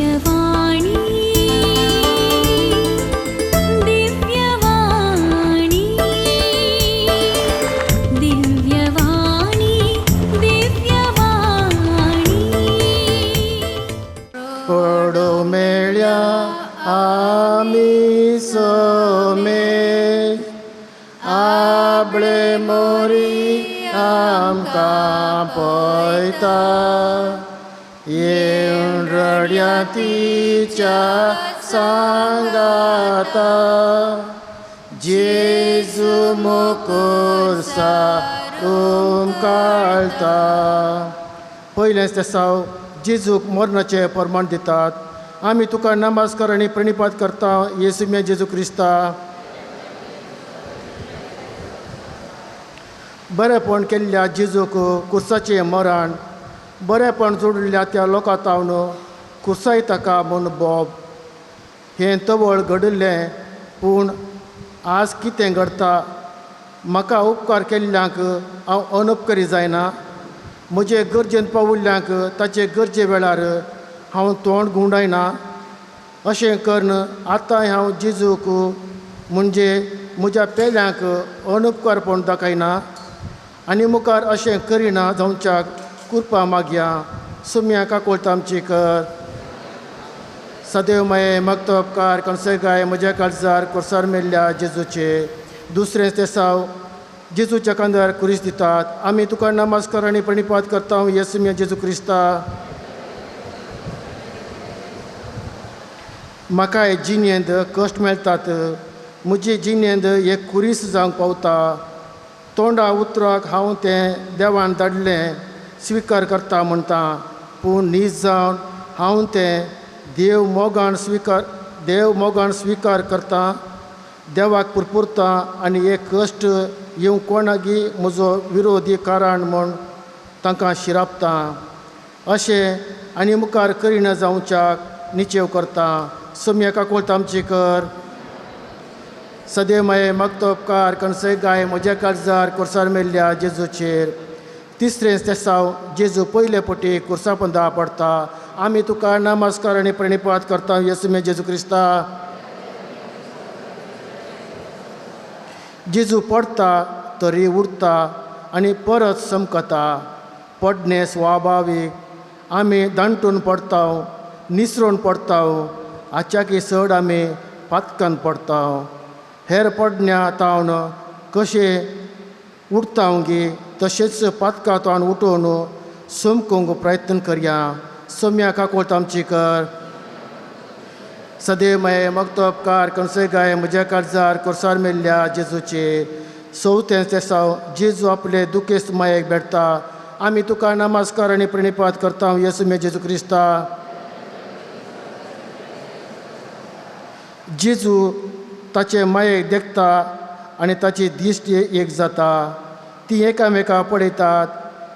दिव्यवाणी दिव्यवाणी दिव्यवाणी दिव्यवाणी. पडो मेळ्या आमी सोमे आबळे मोरी आमकां पळयता येवन रड्या तिच्या सांगाता जेजू मोकोरसा उमकाळता. पयलेंच तेसाव जेजूक मरणाचें प्रमाण दितात. आमी तुका नमस्कार आनी प्रणिपात करता येसू मे जेजू क्रिस्ता. बरेपण केल्ल्या जेजूक कुर्साचें मरण बरेपण जोडिल्ल्या त्या लोकां तावन कुर्साय ताका म्हूण बोब हें तवळ घडिल्लें. पूण आज कितें घडता? म्हाका उपकार केल्ल्यांक हांव अनुपकरी जायना. म्हजे गरजेन पाविल्ल्यांक ताचे गरजे वेळार हांव तोंड घुंवडायना. अशें करून आतांय हांव जेजूक म्हणजे म्हज्या पेल्यांक अनुपकारपण दाखयना आनी मुखार अशें करिना जावच्याक कृपा मागया. सुम्या काकोळता आमची कर. सदैव माये मगतो उपकार कणसे गाय म्हज्या काळजार कोर्सार मेल्ल्या जेजूचे. दुसरें तेसाव जेजूच्या कांदार कुरीस दितात. आमी तुका नमस्कार आनी प्रणिपात करता येसुम्या जेजू क्रिस्ता. म्हाका हे जिणेंत कश्ट मेळटात. म्हजे जिणेंत एक कुरीस जावंक पावता. तोंडा उतराक हांव तें देवान धाडलें स्विकार करता म्हणटा, पूण नीज जावन हांव तें देव मोगान स्विकार करता. देवाक पुरपुरता आनी एक कश्ट येवंक कोणागी म्हजो विरोधी कारण म्हूण तांकां शिरापता. अशें आनी मुखार करिना जावच्याक निचेव करता. सोम्या काकोळता आमची कर. सदैव माये मगतो उपकार कणसय गाय म्हज्या काळजार कोर्सार मेल्ल्या जेजूचेर. तिसरें तेसाव जेजू पयले पटी कुर्सा पंदा पडटा. आमी तुका नमस्कार आनी प्रणिपात करता येसुमे जेजू क्रिस्ता. जेजू पडटा तरी उरता आनी परत समकता. पडणें स्वाभावीक. आमी दांटून पडटा, निसरून पडटा, आच्याकी चड आमी पातकान पडटा. हेर पडण्या तावन कशें उठता गी तशेंच पातकां तावन उठोवन समकूंक प्रयत्न करया. सोम्या काकोळता आमची कर. सदैव माये मगतो उपकार कणसय गाय म्हज्या काळजार कोर्सार मेल्ल्या जेजूचेर. चवथें तेसाव जेजू आपले दुखेस्त मायेक भेटता. आमी तुका नमस्कार आनी प्रणिपात करता येसुमे जेजू क्रिस्ता. जेजू ताचे मायेक देखता आनी ताची दिश्ट एक जाता. ती एकामेका पळयतात,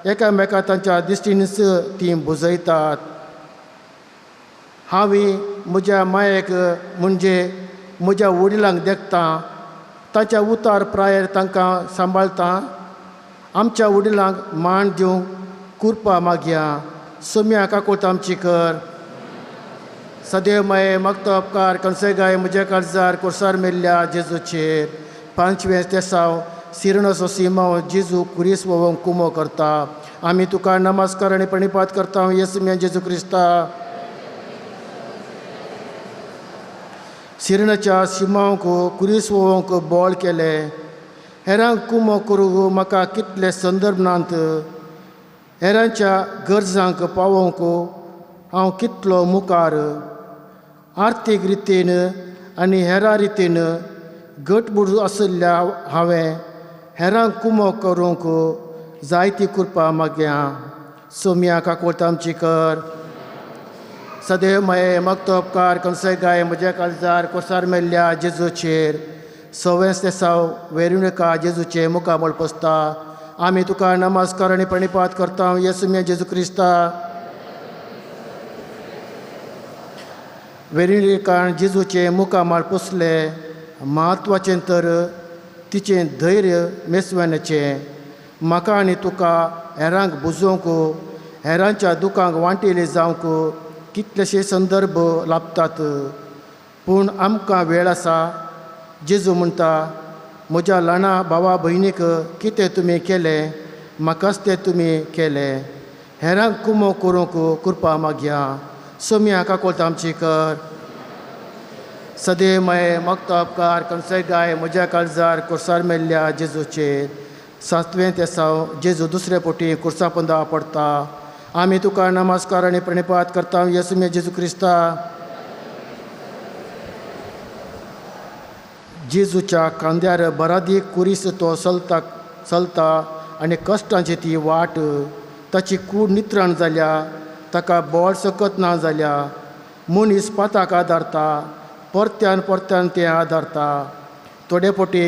एकामेका तांच्या दिश्टीनच ती बुजयतात. हांवें म्हज्या मायेक म्हणजे म्हज्या वडिलांक देखता, ताच्या उतार प्रायेर तांकां सांबाळटा. आमच्या वडिलांक मान दिवंक कृपा मागया. सोम्या काकोळता आमची कर. सदैव माये मगतो उपकार कणसय गाय म्हज्या काळजार कोर्सार मेल्ल्या जेजूचेर. पांचवें तेसाव सिरणसो सिमांव जेजू कुरीस वोवंक कुमो करता. आमी तुका नमस्कार आनी प्रणिपात करता येसुम्या जेजू क्रिस्ता. सिरणाच्या सिमांवक कुरीस वोवंक बोळ केलें. हेरांक कुमो करूंक म्हाका कितले संदर्भ नात. हेरांच्या गरजांक पावोवंक हांव कितलो मुखार. आर्थीक रितीन आनी हेरां रितीन घटमूट आशिल्ल्या हांवें हेरांक कुमो करूंक जायती कृपा मागया. सोम्या काकोळता आमची कर. सदैव माये मगतो उपकार कणसय गाय म्हज्या काळजार कोर्सार मेल्ल्या जेजूचेर. सवेंच तेसाव वेरुणिका जेजूचें मुखामळ पोसता. आमी तुका नमस्कार आनी प्रणिपात करता येसुम्या जेजू क्रिस्ता. वेरुणिकान जेजूचें मुखामळ पोसलें. म्हत्वाचें तर तिचें धैर्य मेसवेनाचें. म्हाका आनी तुका हेरांक बुजोवंक, हेरांच्या दुखांक वांटेली जावंक कितलेशे संदर्भ लाभतात, पूण आमकां वेळ आसा। जेजू म्हणटा, म्हज्या ल्हाना भावा भयणीक कितें तुमी केलें म्हाकाच तें तुमी केलें। हेरांक कुमो करूंक कृपा मागया। सोम्या काकोलत आमची कर। सदैमय मगतो उपकार कणसय गाय म्हज्या काळजार कुर्सार मेल्ल्या जेजूचेर। सातवें तेसांव जेजू दुसरे पोटी कुर्सा पंदा पडटा। आमी तुका नमस्कार आनी प्रणिपात करता येसुमे जेजू क्रिस्ता। जेजूच्या खांद्यार बरादी कुरीस तो चलता चलता आनी कश्टांची ती वाट, ताची कूड नित्राण जाल्या, ताका बोळ सकत ना जाल्या। मनीस पाताक आदारता, परत्यान परत्यान तें आदारता। थोडे पोटी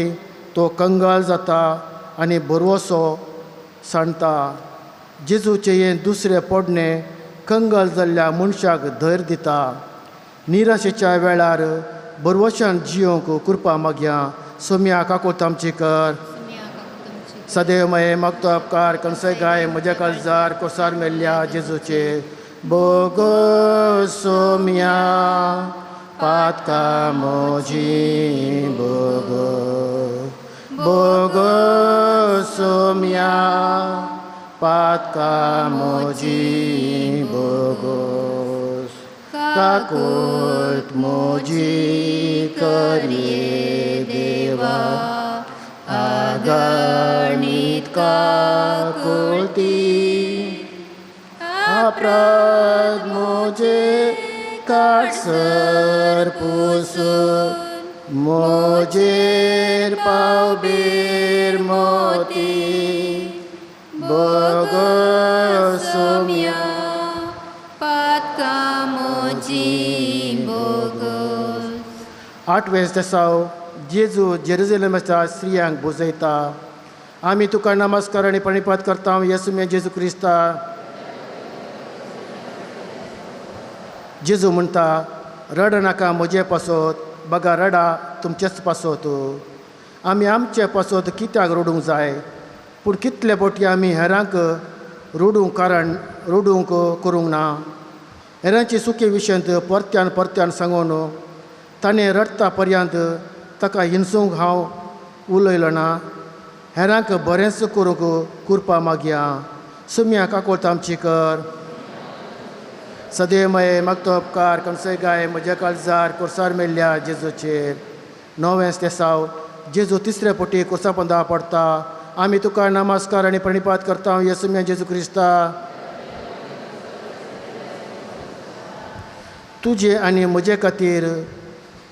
तो कंगाल जाता आनी भरवसो सांडटा। जेजूचें हें दुसरें पोडणें कंगाल जाल्ल्या मनशाक धैर्य दिता। निराशेच्या वेळार भरवशान जियोंक कृपा मागया। सोम्या काकोत आमची कर। सदैवमय मागतो उपकार कणसय गाय म्हज्या काळजार कोसार मेल्ल्या जेजूचेर। बोगो सोम्या पातका मोजी बोगो, बोगो सोम्या पातका मोजी बोगो, काकोत मोजी करये देवा, आगणीत काकुळती अपराध मोजे काडसर पुसून मोजेर पावबीर मोती। बोगो सोम्या पातका मोजी बोगोस। आठवें तेसांव जेजू जेरुजलेमाच्या स्त्रियांक बुजयता। आमी तुका नमस्कार आनी प्रणिपात करता येसुमे जेजू क्रिस्ता। जेजू म्हणटा, रड नाका म्हजे पासत, बगा रडा तुमचेच पासत। आमी आमचे पासत कित्याक रडूंक जाय? पूण कितले पोटी आमी हेरांक रडूंक कारण रडूंक करूंक ना। हेरांची सुके विशयांत परत्यान परत्यान सांगून ताणें रडटा पर्यंत ताका हिंसूंक हांव उलयलो ना। हेरांक बरेंच करूंक कृपा मागया। सुम्या काकोलत आमची कर। सदैवमय मागतो उपकार कणसय गाय म्हज्या काळजार कुर्सार मेल्ल्या जेजूचेर। णवें तेसांव जेजू तिसरे पोटी कुर्सा पंदा पडटा। आमी तुका नमस्कार आनी प्रणिपात करता येसुम्या जेजू क्रिस्ता। तुजे आनी म्हजे खातीर,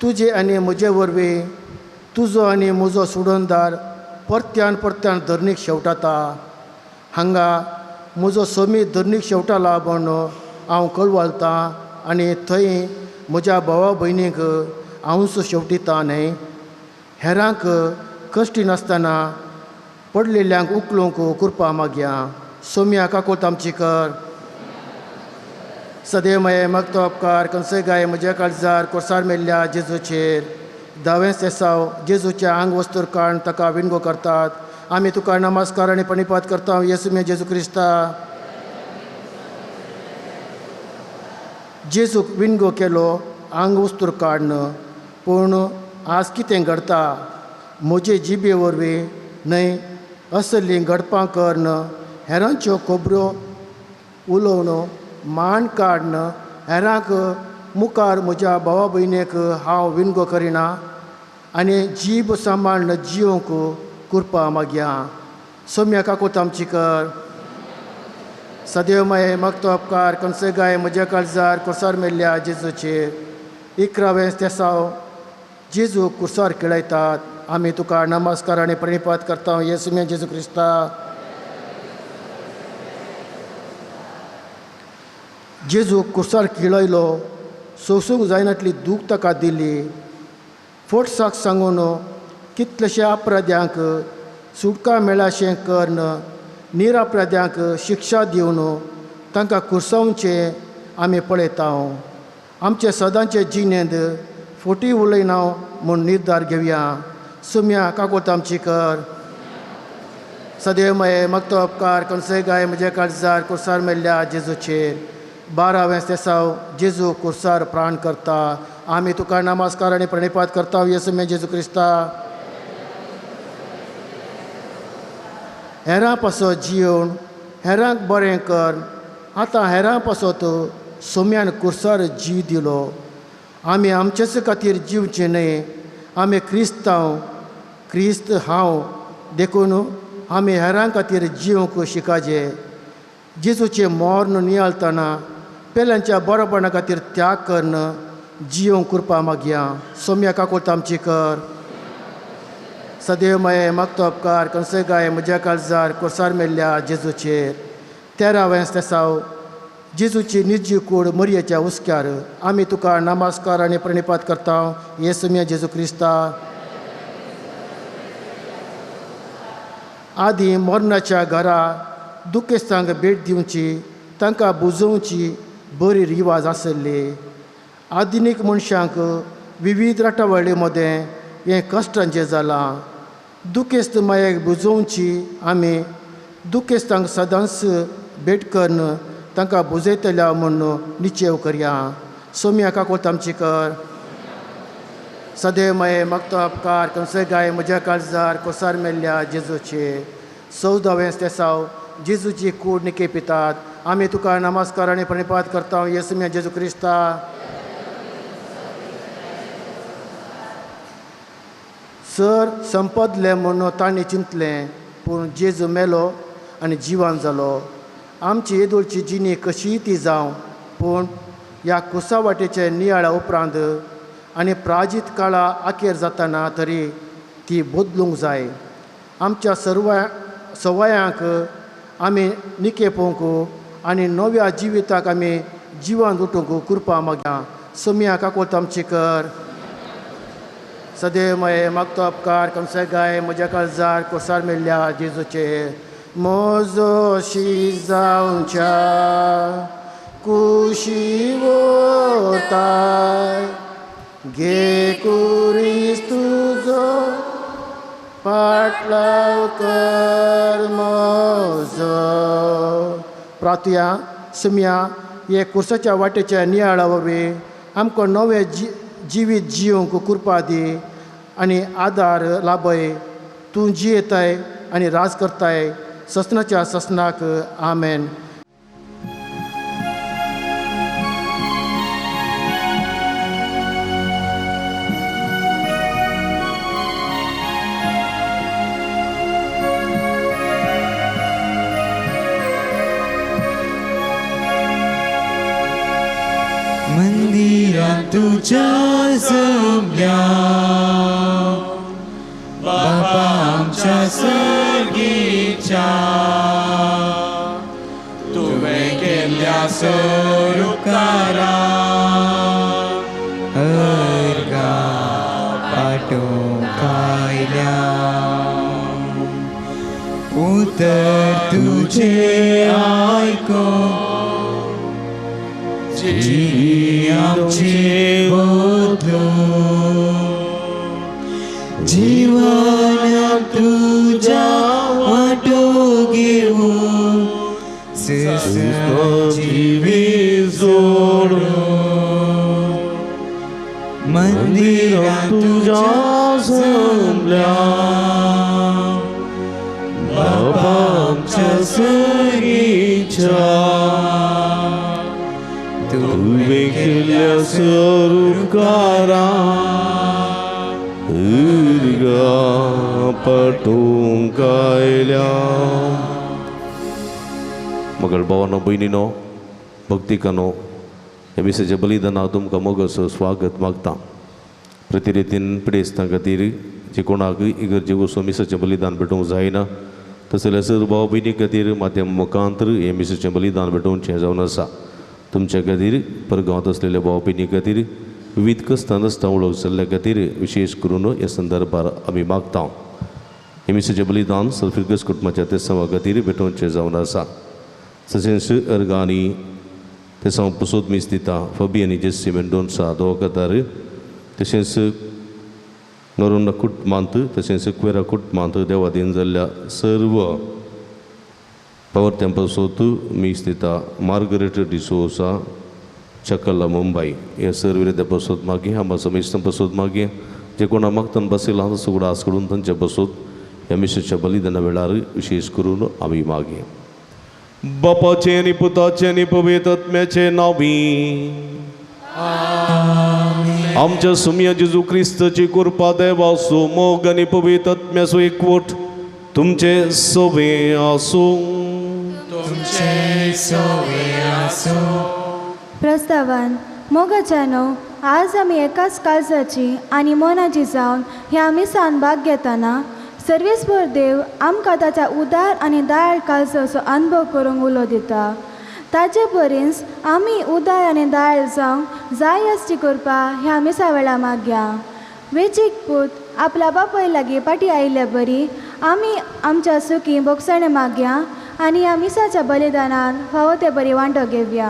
तुजे आनी म्हजे वरवीं तुजो आनी म्हजो सुडनदार परत्यान परत्यान धरणीक शेवटाता। हांगा म्हजो समीत धरणीक शेवटाला म्हूण हांव कळवळतां आनी थंय म्हज्या भावा भयणीक हांवूच शेवटिता न्हय। हेरांक कश्टी नासतना पडलेल्यांक उखलूंक कृपा मागया। सोम्या काकोत आमची कर। सदैवमय मागतो उपकार कणसय गाय म्हज्या काळजार कोर्सार मेल्ल्या जेजूचेर। धावें तेसांव जेजूच्या आंग वस्तूर काडून ताका विणगो करतात। आमी तुका नमस्कार आनी प्रणिपात करता येसुमे जेजू क्रिस्ता। जेजूक विणगो केलो आंग वस्तूर काडून, पूण आज कितें घडता? म्हजे जिबे वरवीं न्हय असलीं घडपां करून हेरांच्यो खबरो उलोवन मान काडून हेरांक मुखार म्हज्या भावा भयणीक हांव विणगो करिना आनी जीब सांबाळून जियोंक कृपा मागया। सोम्या काकोत आमची कर। सदैवमय मागतो उपकार कणसय गाय म्हज्या काळजार कुर्सार मेल्ल्या जेजूचेर। इकरावें तेसांव जेजू कुर्सार खेळयतात। आमी तुका नमस्कार आनी प्रणिपात करता येसुमे जेजू क्रिस्ता। जेजू कुर्सार खेळयलो, सोसूंक जायनातली दूख ताका दिली। फोटसाक सांगून कितलेशे अपराध्यांक सुटका मेळाशें करून निरापराध्यांक शिक्षा दिवन तांकां कुर्सावचें आमी पळयता। आमचे सदांचे जिणेंत फोटी उलयना म्हूण निर्धार घेवया। सुम्या काकोत आमची कर। सदैवमय मागतो उपकार कणसय गाय म्हज्या काळजार कुर्सार मेल्ल्या जेजूचेर। 12वें तेसाव जेजू कुर्सार प्राण करता. आमी तुका नमस्कार आनी प्रणिपात करता येसू जेजू क्रिस्ता. हेरां पासत जियोवन हेरांक बरें कर. आतां हेरां पासत सोम्यान कुर्सार जीव दिलो. आमी आमचेच खातीर जिवचें न्हय, आमी क्रिस्तांव, क्रिस्त हांव, देखून आमी हेरां खातीर जिवंक शिकाजे. जेजूचें मर्ण नियाळतना पेल्यांच्या बरोपणा खातीर त्याग करून जिवंक कृपा मागया. सोम्या काकुळट आमची कर. सदैव मये मागतो उपकार कंसय गाय म्हज्या काळजार कोर्सार मेल्ल्या जेजूचेर. 13वें तेसाव जेजूची निर्जीव कूड मरयेच्या हुस्क्यार. आमी तुका नमस्कार आनी प्रणिपात करता येसू जेजू क्रिस्ता. आदी मरणाच्या घरा दुखेस्तांक भेट दिवची, तांकां बुजोवची बरी रिवाज आसली. आधुनीक मनशांक विविध राटावळी मदें हें कश्टांचें जालां. दुखेस्त मायेक बुजोवची आमी दुखेस्तांक सदांच भेट करून तांकां बुजयतल्या म्हूण निचेव करया. सोम्या काकुळट आमची कर. सदैव मये मागतो उपकार कंसय गाय म्हज्या काळजार कोसार मेल्ल्या जेजूचे. 14वें तेसाव जेजूची कूड निके पितात. आमी तुका नमस्कार आनी प्रणिपात करता येसू जेजू क्रिस्ता. सर संपदलें म्हूण तांणी चिंतलें, पूण जेजू मेलो आनी जिवान जालो. आमची येदोळची जिणी कशीय ती जावं, पूण ह्या कुसा वाटेचे नियाळा उपरांत आनी प्राजीत काळा आखेर जाताना तरी ती बदलूंक जाय. आमच्या सर्व सवयांक आमी निके पोवंक आनी नव्या जिविताक आमी जिवन उठूंक कृपा मागया. सोम्या काकुळट आमची कर. सदैव मये मागतो उपकार कंसय गाय म्हज्या काळजार कोसार मेल्ल्या जेजूचे. म्हजो शिजावच्या कुशी वताय घे कुरीस तुजो पाटलाव कर म्हजो. प्रातुया सुम्या हे कुर्साच्या वाटेच्या नियाळा वरवीं आमकां नवें जिवीत जिवंक कृपा दी आनी आदार लाभय. तूं जियेताय आनी राज करताय ससनाच्या ससनाक. आमेन. मंदिरात तुझ्या जमल्या बापा आमच्या सर्गीच्या, तुवें केल्ल्या सरुकारा अर्गा पाटोवंक आयल्या. उतर तुजें आयकून जिणी आमची बदलून जीवन तुझ्या वाटो घेवन जिवीत जोडून मंदिरात तुझ्या जमल्या बापा आमच्या सरीच्या, तुवें केल्ल्या सरुकारा उर्गा पाटोवंक आयल्या. मगळ भावानो भयणीनो भक्तिकानो ह्या मिसाच्या बलिदाना तुमकां मोगाचो स्वागत मागता. प्रतिरितीन पिडेस्तां खातीर जे कोणाक इगर्जे वचून मिसाचें बलिदान भेटोवंक जायना तशें जाल्यार सर्व भाव भयणी खातीर माध्यम मुखांतर हें मिसाचें बलिदान भेटोवचें जावन आसा. तुमच्या खातीर परगांवांत आसलेल्या भाव भयणी खातीर विविध कस्तां नसतां वळख जाल्ल्या खातीर विशेश करून ह्या संदर्भार आमी मागता. हें मिसाचें बलिदान सल्फिर्गस कुटुंबाच्या तेसांवा खातीर भेटोवचें जावन आसा. तशेंच अर्गांनी तेसांव पुसोत मीस दिता फबी आनी जेस्सी मेंडोन्सा दोवकतार, तशेंच नरोंडा कुटुंबांत तशेंच कुवेरा कुटुंबांत देवादीन जाल्ल्या सर्व पवर्त्यां पासत मीस दिता मार्गरेट डिसोसा चकल्ला मुंबय हे सर विरोध्या पासत मागीर आमा समेस्तां पासत मागीर जे कोणा मागतान बसयला उगडास करून तांचे पासत ह्या मिसाच्या बलिदाना वेळार विशेष करून आमी मागीर. बापाचें आनी पुताचें आनी पवित्र आत्म्याचें नांवी आमच्या सुमया जेजू क्रिस्ताची कृपा देवाचो मोग आनी पवित्र आत्म्याचो एकवट तुमचे सवे आसूं. प्रस्तावान मोगाच्यानो आज आमी एकाच काळजाची आनी मनाची जावन ह्या मिसान भाग घेतना सर्वेस्पर देव आमकां ताच्या उदार आनी दयाळ काळजाचो अनुभव करूंक उलो दिता. ताचे परींच आमी उदार आनी दयाळ जावंक जाय आसची करपा ह्या मिसा वेळा मागया. वेचीक पूत आपल्या बापाय लागीं फाटीं आयिल्ले बरी आमी आमच्या सुखी भोगसणे मागया आनी ह्या मिसाच्या बलिदानान फावो ते बरी वांटो घेवया.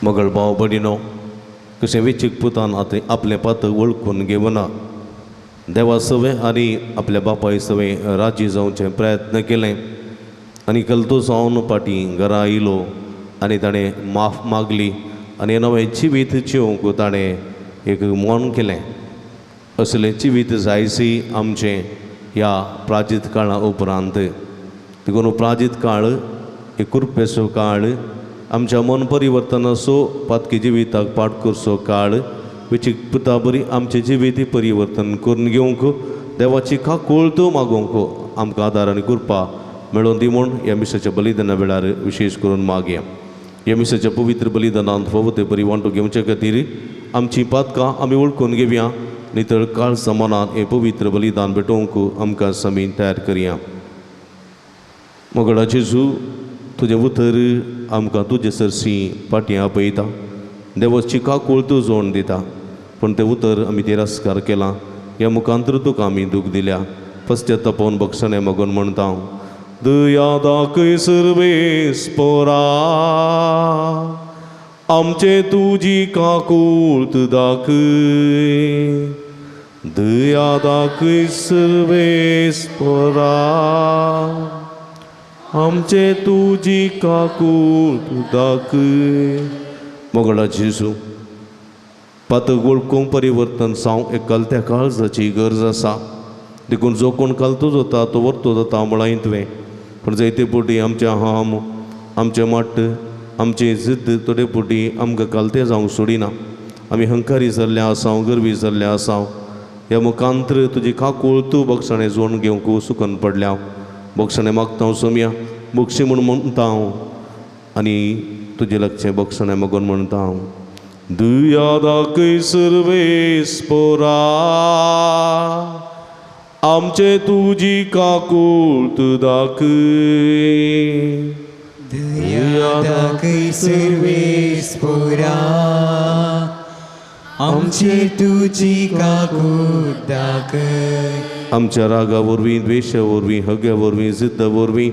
मगळ भाव भयणीनो कशें वेचीक पुतान आतां आपलें पात्र वळखून घेवना देवा सवें आनी आपल्या बापाय सवें राजी जावचें प्रयत्न केलें आनी कलतो जावन फाटीं घरा आयलो आनी ताणें माफ मागली आनी नवें जिवीत जिवंक ताणें एक मन केलें. असलें जिवीत जायसी आमचें ह्या प्राजीत काळा उपरांत. देखून प्राजीत काळ एक कृपेचो काळ आमच्या मन परिवर्तनाचो पातकी जिविताक पाठ करचो काळ वेचीक पुता बरी आमचें जिवीत परिवर्तन करून घेवंक देवाची काकूळत मागोवंक आमकां आदार आनी कृपा मेळोवन दी म्हूण ह्या मिसाच्या बलिदाना वेळार विशेष करून मागया. ह्या मिसाच्या पवित्र बलिदानांत फावो ते बरी वांटो घेवचे खातीर आमची पातकां आमी वळखून घेवया नितळ काळजा मनान हें पवित्र बलिदान भेटोवंक आमकां समीन तयार करया. मोगडा जेजू तुजें उतर आमकां तुजे सरशी फाटीं आपयता देवाची काकूळ तूं जोड दिता पूण तें उतर आमी तिरस्कार केलां ह्या मुखांतर तुका आमी दूख दिल्या पश्चातापावन बक्षणें मागून म्हणटा दया दाखय सर्वेस पोरा आमचे तुजी काकूळत दाखय दया दाखय सर्वेस पोरा आमचे तुजी काकूळत दाखय. मोगळा जेजू पातक वळखूंक परिवर्तन जावं एक कलत्या काळजाची गरज आसा देखून जो कोण कलतो जाता तो वर्तो जाता म्हळां तुवें पूण जायते फावटी आमचें हाम आमचें मट्ट आमचें जिद्द थोडे फावटी आमकां कलतें जावंक सोडिना. आमी हंकारी जाल्ले आसाव गर्वी जाल्ले आसाव ह्या मुखांतर तुजी काकूळ तूं बक्षणें जोडून घेवंक सुकन पडल्या बक्षणें मागता हांव सोमया बक्षी म्हूण म्हणटा हांव आनी तुजें लागचें बक्षणें मागून म्हणटा हांव दया दाखय सर्वेस पोरा आमचे तुजी काकूळत दाखय दया दाखय सर्वेस पोरा आमचे तुजी काकूळत दाखय. आमच्या रागा वरवीं द्वेशा वरवीं हग्या वरवीं जिद्दा वरवीं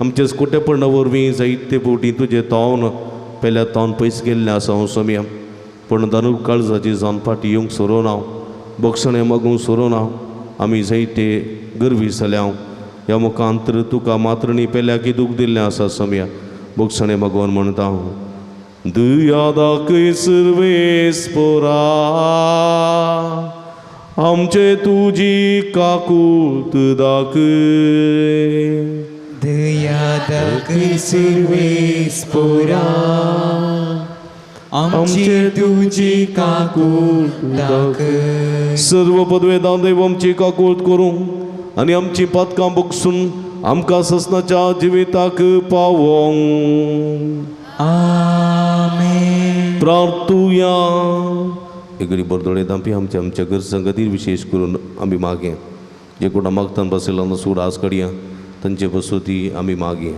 आमच्या कुटेपणा वरवीं जायते फावटी तुजें तावन पेल्या तावन पयस गेल्लें आसा हांव सोमया पूण दानू काळजाची जावन फाटीं येवंक सोरोना बक्षणें मागूंक सोरोना आमी जायते गर्वी जाल्या ह्या मुखांतर तुका मात्रणी पेल्या की दूख दिल्लें आसा सोमया बक्षणें मागोवन म्हणटा हांव दया दाखय सर्वेस पोरा आमचे तुजी काकूळत दाखय दया दाखय सर्वेस पोरा आमचे तुजी काकूळत दाखय. सर्व पदवेदां देव आमची काकूळत करूं आनी आमची पातकां बगसून आमकां ससनाच्या जिविताक पावोवंक. आमेन. प्रार्थुया. एगडी बरदोळे दांपी आमच्या आमच्या गरजां खातीर विशेष करून आमी मागें जे कोणा मागतान बसयला सुडास काडया तांचे बसोती आमी मागें.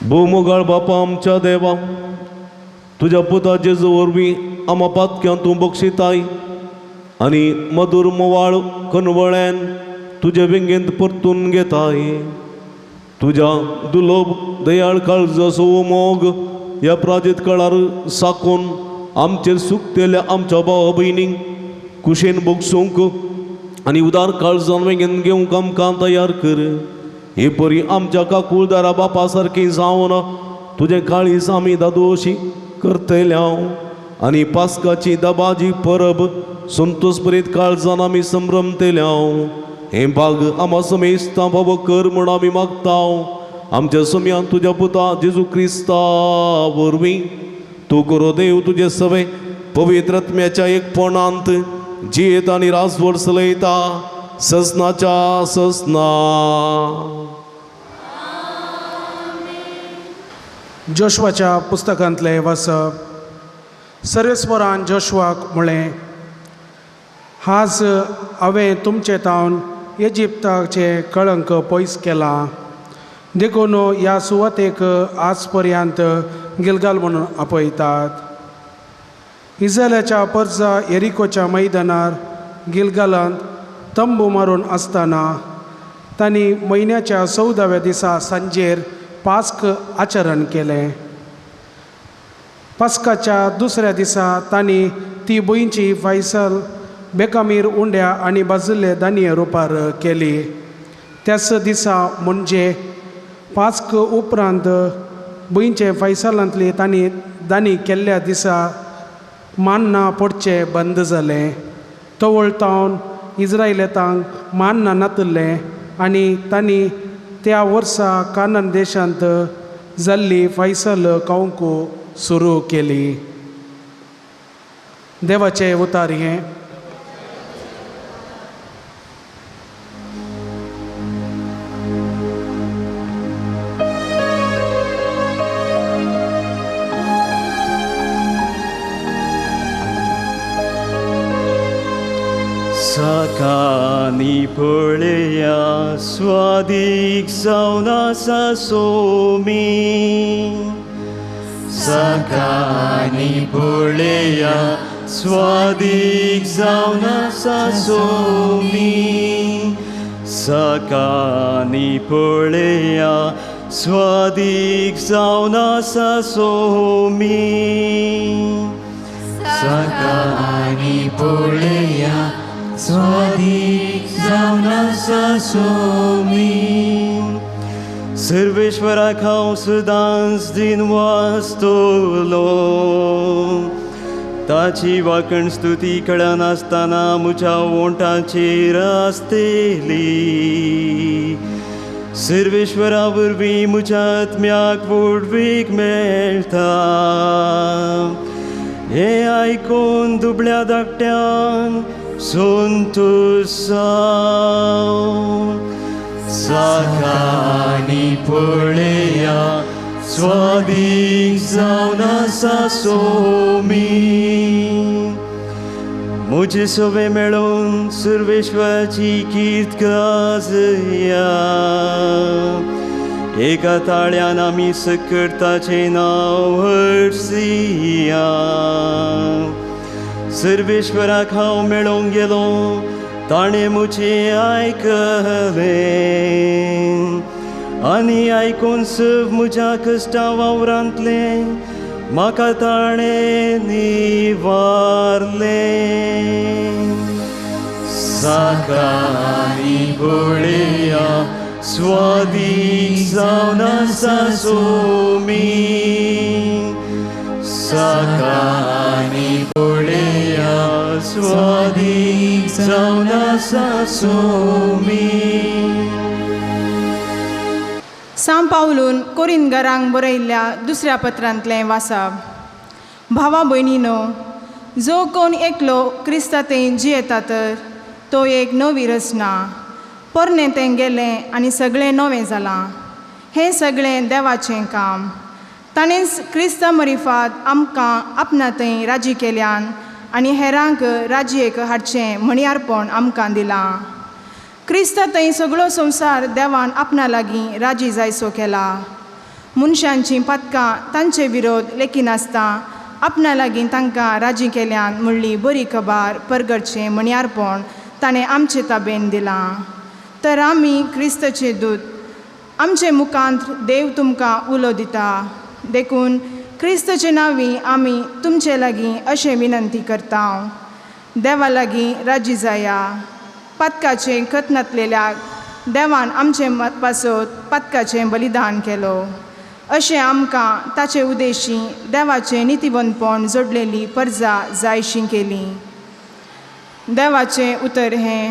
भोवमोगाळ बापा आमच्या देवा तुज्या पुता जेजू वरवीं आमा पातक्यां तूं बक्षिताय आनी मधूर मोवाळ कनवळ्यान तुजे वेंगेंत परतून घेताय. तुज्या दुलोब दयाळ काळजाचो मोग ह्या प्राजेत काळार साकून आमचेर सुकतेल्या आमच्या भावा भयणींक कुशेन भोगसूंक आनी उदार काळजान वेंगेन घेवंक आमकां तयार कर. हे परी आमच्या काकुळदारा बापा सारकी जावन तुजें काळीज आमी दादोशी करतल्या आनी पास्काची दबाजी परब संतोष काळजान आमी संभ्रमतेल्या. हें भाग आमा समेस्तां बाबा कर म्हूण आमी मागता. आमच्या सम्यान तुज्या पुता जेजू क्रिस्ता वरवीं तूं करो देव तुजे सवे पवित्र आत्म्याच्या एकपणांत जियेत आनी राजवट चलयता ससनाच्या ससना. जोशवाच्या पुस्तकांतलें वाचप. सर्वेस्वरान जोशवाक म्हळें, आज हांवें तुमचे तावन इजिप्ताचें कळंक पयस केलां, देखून ह्या सुवातेक आज पर्यंत गिलगाल म्हणून आपयतात. इज्रायलाच्या परजा एरिकोच्या मैदानार गिलगालांत तंबू मारून आसतना तांणी म्हयन्याच्या 14व्या दिसा सांजेर पास्क आचरण केलें. पास्काच्या दुसऱ्या दिसा तांणी ती भंयची फायसल बेकामीर उंड्या आनी भाजिल्ले दानये रुपार केली. त्याच दिसा म्हणजे पास्क उपरांत भंयचे फैसलांतली तांणी दानी केल्ल्या दिसा मान्ना पडचें बंद जालें. तवळतावन इज्रायलेतांक मान्ना नातिल्लें आनी तांणी त्या वर्सा कानन देशांत जाल्ली फैसल खावंक सुरू केली. देवाचें उतार हें. साकानी पळया स्वादीक जावन आसा सोमी, साकानी पळया स्वादीक जावन आसा सोमी, साकानी पळया स्वादीक जावन आसा सोमी, साकानी पळया स्वादीक जावन आसा सोमी. सर्वेश्वराक हांव सदांच दिन वाचतलो, ताची वाकण स्तुती कळनासतना म्हज्या ओंठाचेर आसतली. सर्वेश्वरा वरवीं म्हज्या आत्म्याक व्हडवीक मेळटा. हें आयकून दुबळ्या धाकट्यांक संतोष जावं. साकानी पळया स्वादीक जावन आसा सोमी, म्हजे सवे मेळून सर्वेश्वराची कीर्त गाजया. एका ताळ्यान आमी सकट ताचें नांव हरसिया. सर्वेश्वराक हांव मेळोंक गेलो, ताणें म्हजें आयकलें आनी आयकून सग म्हज्या कश्टा वावरांतलें म्हाका ताणें निवारलें. साकानी पळया स्वादीक जावन आसा सोमी, साकानी पळया स्वादीक जावन आसा सोमी. सांव पावलून कोरिंदगरांक बरयल्ल्या दुसऱ्या पत्रांतलें वाचप. भावा भयणीनो, जो कोण एकलो क्रिस्ता थंय जियेता तर तो एक नवी रचना, पोरणें तें गेलें आनी सगळें नवें जालां. हें सगळें देवाचें काम. ताणेंच क्रिस्ता मरिफात आमकां आपणा थंय राजी केल्यान आनी हेरांक राजयेक हाडचें म्हणयारपण आमकां दिलां. क्रिस्ता थंय सगळो संवसार देवान आपणा लागीं राजी जायसो केला. मनशांचीं पातकां तांचे विरोध लेखिनासतना आपणा लागीं तांकां राजी केल्यान म्हणली बरी खबर परगटचें म्हणयारपण ताणें आमचे ताबेन दिलां. तर आमी क्रिस्ताचे दूत, आमचे मुखांत देव तुमकां उलो दिता. देखून क्रिस्तचे नांवी आमी तुमचे लागीं अशें विनंती करता. देवा लागीं राजी जाया. पातकाचें खतनातलेल्या देवान आमचे पासत पातकाचें बलिदान केलो अशें आमकां ताचे उदेशी देवाचें नितीवंतपण जोडलेली परजा जायशी केली. देवाचें उतर हें.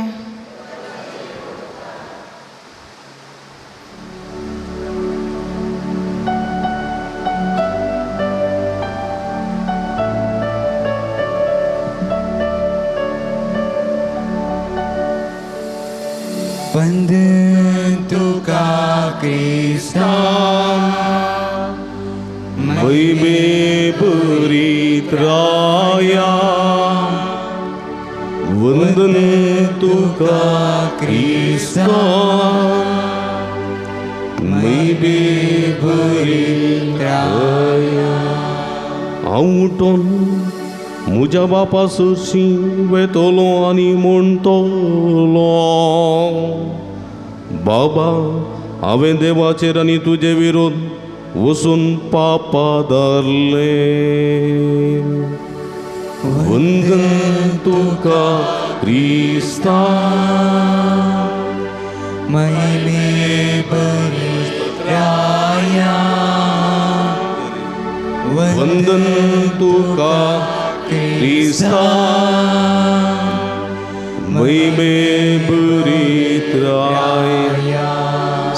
वंदन तुका क्रिस्ता महिमे परित्राया वंदन तुका क्रिस्ता महिमे परित्राया. हांव उठोन म्हज्या बापा सरशीं वेतलो आनी म्हणटलो, बाबा हांवें देवाचेर आनी तुजे विरोध वचून पापा धरलें. वंदन तुका क्रिस्ता महिमे परित्राया वंदन तुका क्रिस्ता महिमे परित्राया.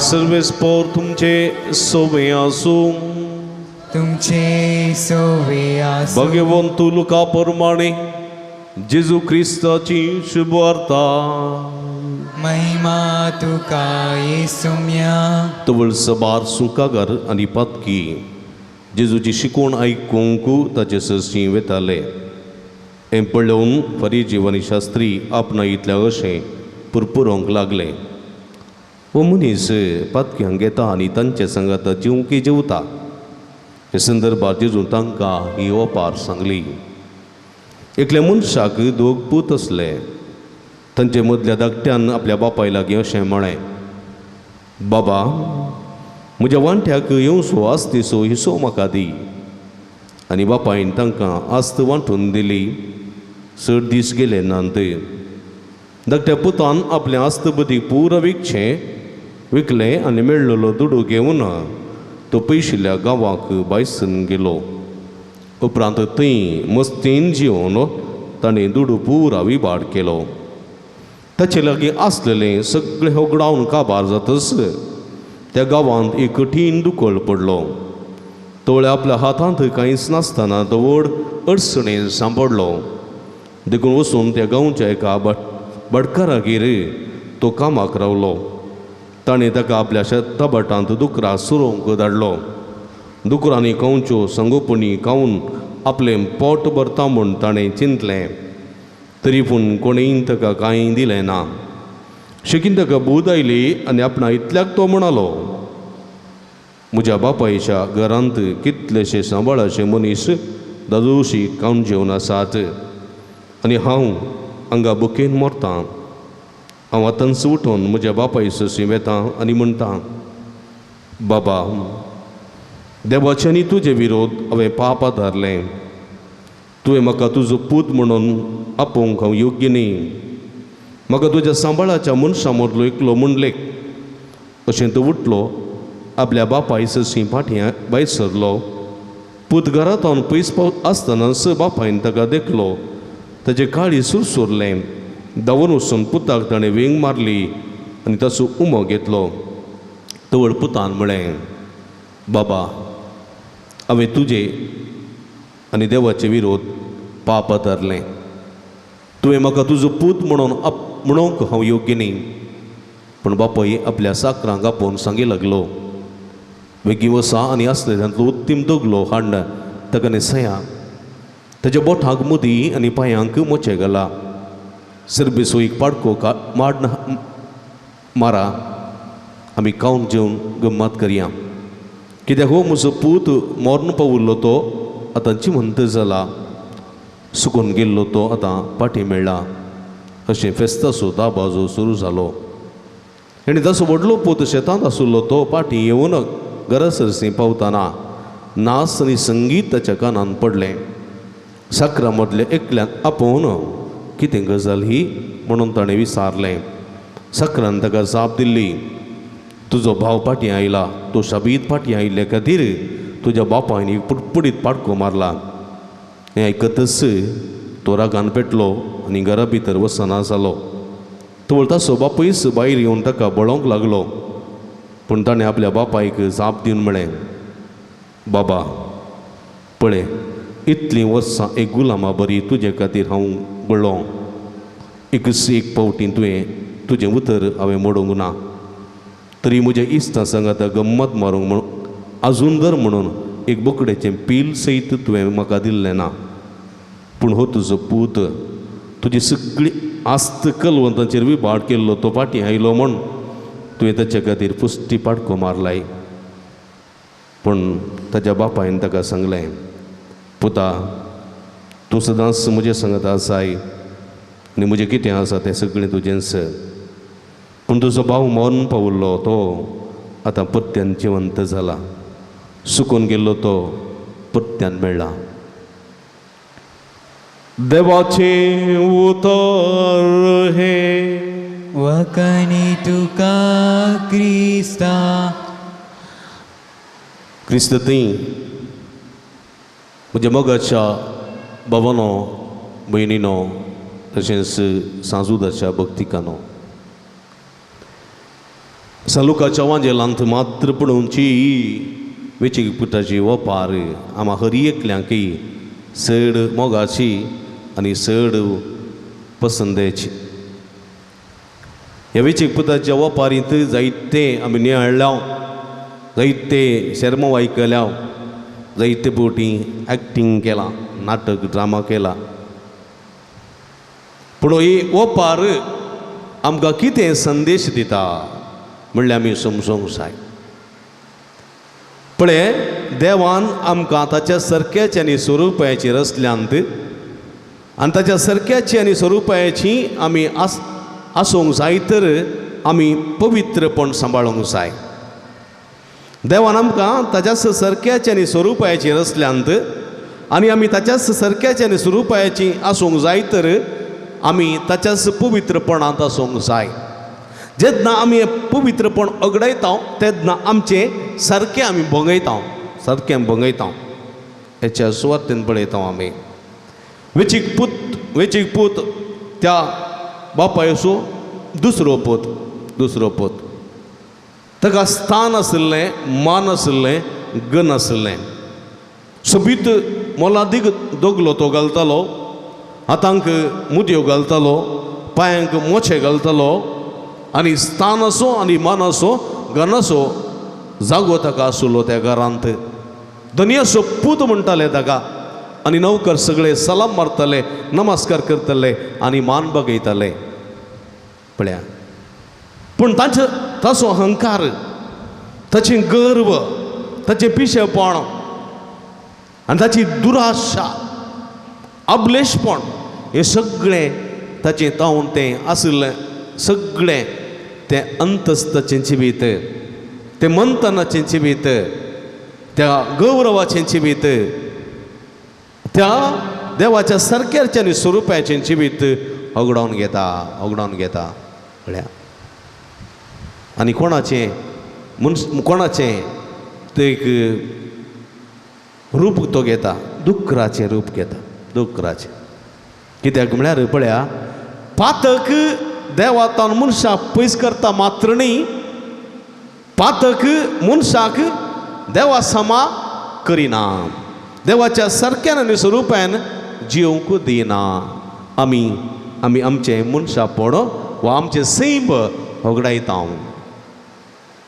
सर्वेस्पोर तुमचे सोवे आसूं. तुमचे सोवे आसूं. भगवंत लुका प्रमाणे जेजू क्रिस्ताची शुभवार्ता. महिमा तुका येसुम्या. तवळ सबार सुकागर आनी पातकी जेजूची शिकवण आयकूंक ताचे सरशीं वेताले. हें पळोवन फरिजीव आनी शास्त्री आपणा इतल्या अशें पुरपुरोंक लागले. हो मनीस पातक्यांक घेता आनी तांचे सांगाता जेवंकी जेवता. हे संदर्भार जेजून तांकां ही ओपार सांगली. एकल्या मनशाक दोग पूत आसले. तांचे मदल्या धाकट्यान आपल्या बापाय लागीं अशें म्हळें, बाबा म्हज्या वांट्याक येवसो आस्तीचो हिसो म्हाका दी. आनी बापायन तांकां आस्त वांटून दिली. चड दीस गेले नात. धाकट्या पुतान आपलें आस्त बदीक पुरो विकचें विकलें आनी मेळ्ळलो दुडू घेवन तो पयशिल्ल्या गांवाक बायसून गेलो. उपरांत थंय मस्तीन जिवन ताणें दुडू पुरा विबाड केलो. ताचे लागीं आसलेलें सगळें होगडावन काबार जातच त्या गांवांत एक कठीण दुकळ पडलो. तोवळे आपल्या हातांत कांयच नासतना तो व्हड अडचणेन सांपडलो. देखून वचून त्या गांवच्या एका बडकारागेर तो कामाक रावलो. ताणें ताका आपल्या शेताभाटांत दुकरां सुरोवंक धाडलो. दुकरांनी खावच्यो संगोपणी खावन आपलें पोट भरता म्हूण ताणें चिंतलें. तरी पूण कोणेंय ताका कांय दिलें ना. शेकीन ताका बूद आयली आनी आपणा इतल्याक तो म्हणालो, म्हज्या बापायच्या घरांत कितलेशे सांबाळाचे मनीस दादोशी खावन जेवन आसात आनी हांव हांगा बुकेन मरतां. हांव आतांच उठून म्हज्या बापाय सरशीं वेतां आनी म्हणटां, बाबा देवाचे आनी तुजे विरोध हांवें पाप आदारलें. तुवें म्हाका तुजो पूत म्हणून आपोवंक हांव योग्य न्ही. म्हाका तुज्या सांबाळाच्या मनशां मदलो एकलो म्हूण लेख. अशें तो उठलो, आपल्या बापाय सरशीं फाटीं भायर सरलो. पूत घरांत पयस पाव आसतनाच बापायन ताका देखलो. ताचें काळीज सुरसुरलें. धांवून वचून पुताक ताणें वेंग मारली आनी ताचो उमो घेतलो. तवळ पुतान म्हळें, बाबा हांवें तुजे आनी देवाचे विरोध पाप आदारलें. तुवें म्हाका तुजो पूत म्हणून म्हणूंक हांव योग्य न्ही. पूण बापूय आपल्या साकरांक आपोवन सांगी लागलो, वेगीं वसा आनी आसले तांतलो उत्तीम दगलो हाडन ताका न्हेसया. ताच्या बोटांक मुदी आनी पांयांक मोचे घाला. सर्बेसो एक पाडको माड मारा, आमी खावन जेवन गम्मत करया. कित्याक हो म्हजो पूत मर्ण पाविल्लो तो आतां जिवंत जाला, सुकून गेल्लो तो आतां फाटीं मेळ्ळा. अशें फेस्ताचो दाबाजो सुरू जालो. आनी ताचो व्हडलो पूत शेतांत आशिल्लो तो फाटीं येवन घरा सरशीं पावतना नाच आनी संगीत ताच्या कानान पडलें. साकरा मदल्या एकल्यान आपोवन कितें गजाल ही म्हणून ताणें विचारलें. साकरान ताका जाप दिल्ली, तुजो भाव फाटीं आयला, तो शाबीत फाटीं आयिल्ले खातीर तुज्या बापायन एक पुटपुडीत पाडको मारला. हें आयकतच तो रागान पेटलो आनी घरा भितर वचना जालो. तो ताचो बापूयच भायर येवन ताका बळोवंक लागलो. पूण ताणें आपल्या बापायक जाप दिवन म्हळें, बाबा पळय इतलीं वर्सां एक गुलामा बरी तुजे खातीर हांव बळ्ळो, एकच एक पावटी तुवें तुजें उतर हांवें मोडूंक ना, तरी म्हज्या इश्टां सांगाता गम्मत मारूंक म्हणून आजून दर म्हणून एक बोकडेचें पील सयत तुवें म्हाका दिल्लें ना. पूण हो तुजो पूत तुजी सगळी आस्त कलवंतांचेर विभाट केल्लो तो फाटीं आयलो म्हूण तुवें ताचे खातीर पुश्टी पाडको मारलाय. पूण ताच्या बापायन ताका सांगलें, पुता तूं सदांच म्हजे सांगता आसाय आनी म्हजें कितें आसा तें सगळें तुजेंच, पूण तुजो भाव मरण पाविल्लो तो आतां परत्यान जिवंत जाला, सुकून गेल्लो तो परत्यान मेळ्ळा. देवाचें उतर हें. वखणी तुका क्रिस्ता. क्रिस्त थंय म्हज्या मोगाच्या भावानो भयणीनो तशेंच सांजुदाच्या भक्तिकानो, सालुकाच्या वांजेलांत मात्र पळोवची वेचीक पुताची ओपार आमा हरी एकल्यांकय चड मोगाची आनी चड पसंदेची. ह्या वेचीक पुताच्या ओपारींत जायते आमी नियाळ्ळ्या, जायते शेर्मांव आयकल्या, जायते बोटी एक्टींग केलां, नाटक ड्रामा केला. पूण ही ओपार आमकां कितें संदेश दिता म्हणल्यार आमी समजूंक जाय. पळय देवान आमकां ताच्या सरक्याची आनी स्वरुपाची रचल्यांत आनी ताच्या सरक्याची आनी स्वरुपाची आमी आसूंक जाय तर आमी पवित्रपण सांबाळूंक जाय. देवान आमकां ताच्याच सरक्याची आनी स्वरुपाची रचल्यांत आनी आमी ताच्याच सरक्याची आनी स्वरुपाची आसूंक जाय तर आमी ताच्याच पवित्रपणांत आसूंक जाय. जेन्ना आमी पवित्रपण अगडयता तेन्ना आमचें सारकें आमी भंगयता, सारकें आमी भंगयता. हेच्या सुवातेन पळयता आमी वेचीक पूत, वेचीक पूत त्या बापायचो दुसरो पूत, दुसरो पूत ताका स्थान आशिल्लें, मान आशिल्लें, गन आशिल्लें. सोबीत मोलादीक दोगलो तो घालतालो, हातांक मुदयो घालतालो, पांयांक मोचे घालतालो आनी स्थान आसो आनी मान आसो गनाचो जागो ताका आशिल्लो त्या घरांत. धनयाचो पूत म्हणटाले ताका आनी नौकर सगळे सलाम मारताले, नमस्कार करताले आनी मान बगयताले. पळया पूण तांचो ताचो अहंकार, ताचें गर्व, ताचें पिशेपण आनी ताची दुराशा, अबलेशपण हें सगळें ताचें तावन तें आशिल्लें सगळें तें अंतस्थाचें जिवीत, तें मंथनाचें जिवीत, त्या गौरवाचें जिवीत, त्या देवाच्या सरकारच्या आनी स्वरुपाचें जिवीत होगडावन घेता, होगडावन घेता. म्हळ्यार आनी कोणाचें मनस कोणाचें तें एक रूप तो घेता, दुकराचें रूप घेता, दुकराचें. कित्याक म्हळ्यार पळया पातक देवातान मनशाक पयस करता मात्र न्ही, पातक मनशाक देवा समा करिना, देवाच्या सारक्यान आनी स्वरुपान जिवंक दिना. आमी आमी आमचें मनशापण वा आमचें सैम होगडायता.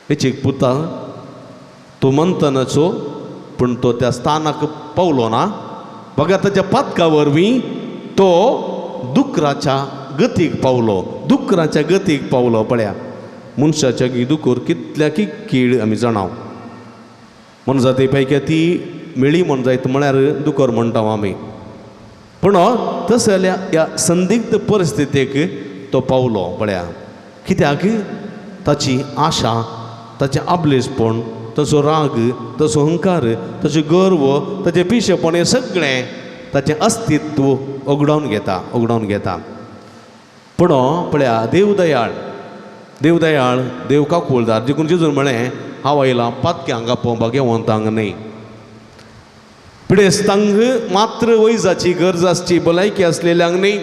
हेची पुता तो मंथनाचो पूण तो त्या स्थानाक पावलो ना, बघा ताच्या पातका वरवीं तो दुकराच्या गतीक पावलो, दुकराच्या गतीक पावलो. पळया मनशाच्या दुकर कितल्या की कीड आमी जाणाव, मनजाती पैकी ती मेळी म्हण जायत म्हळ्यार दुकर म्हणटा आमी. पूण तशें जाल्यार ह्या संदिग्ध परिस्थितीक तो पावलो. पळया कित्याक ताची आशा, ताचें आबलेसपण तसो राग, तसो अहंकार, तशें गर्व, ताचें पिशेपण, हें सगळें ताचें अस्तित्व ओगडावन घेता, ओगडावन घेता. पूण पळया देव दयाळ, देव दयाळ, देव काकुळदार. देखून जेजून म्हळें हांव आयलां पातक्यांक आपोवपाक, घेवंतांक न्हय. पिडेस्तांक मात्र वैजाची गरज आसची, भलायकी आसलेल्यांक न्हय.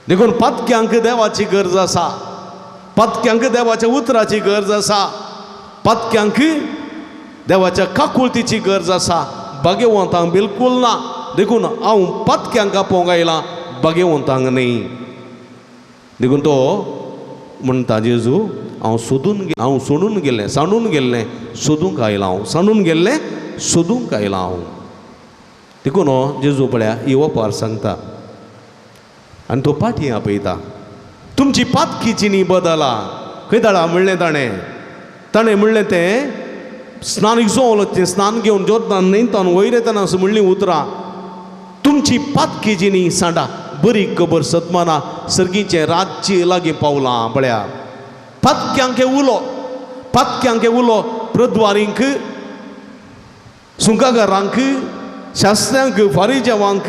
देखून पातक्यांक देवाची गरज आसा, पातक्यांक देवाच्या उतराची गरज आसा, पातक्यांक देवाच्या काकुळतीची गरज आसा, भाग्यवंतांक बिलकूल ना. देखून हांव पातक्यांक आपोवंक आयलां, भाग्यवंतांक न्हय. देखून तो म्हणटा जेजू हांव सोदून, हांव सोडून गेल्लें, सांडून गेल्लें सोदूंक आयलां, हांव सांडून गेल्लें सोदूंक आयलां हांव. देखून जेजू पळया ही ओपार सांगता आनी तो पाटी आपयता, तुमची पातकीची न्ही बदला. खंय दाळा म्हणलें ताणें, ताणें म्हणलें तें स्नान जोवलो, तें स्नान घेवन जोर्दान न्हंयतान वयर येतना असो म्हणलीं उतरां, तुमची पातकीची न्ही सांडा, बरी खबर सतमाना सर्गीचें राज्य लागीं पावलां. पळया पातक्यांक उलो, पातक्यांक उलो, प्रद्वारींक, सुंकागारांक, शास्त्र्यांक, फारीजेवांक,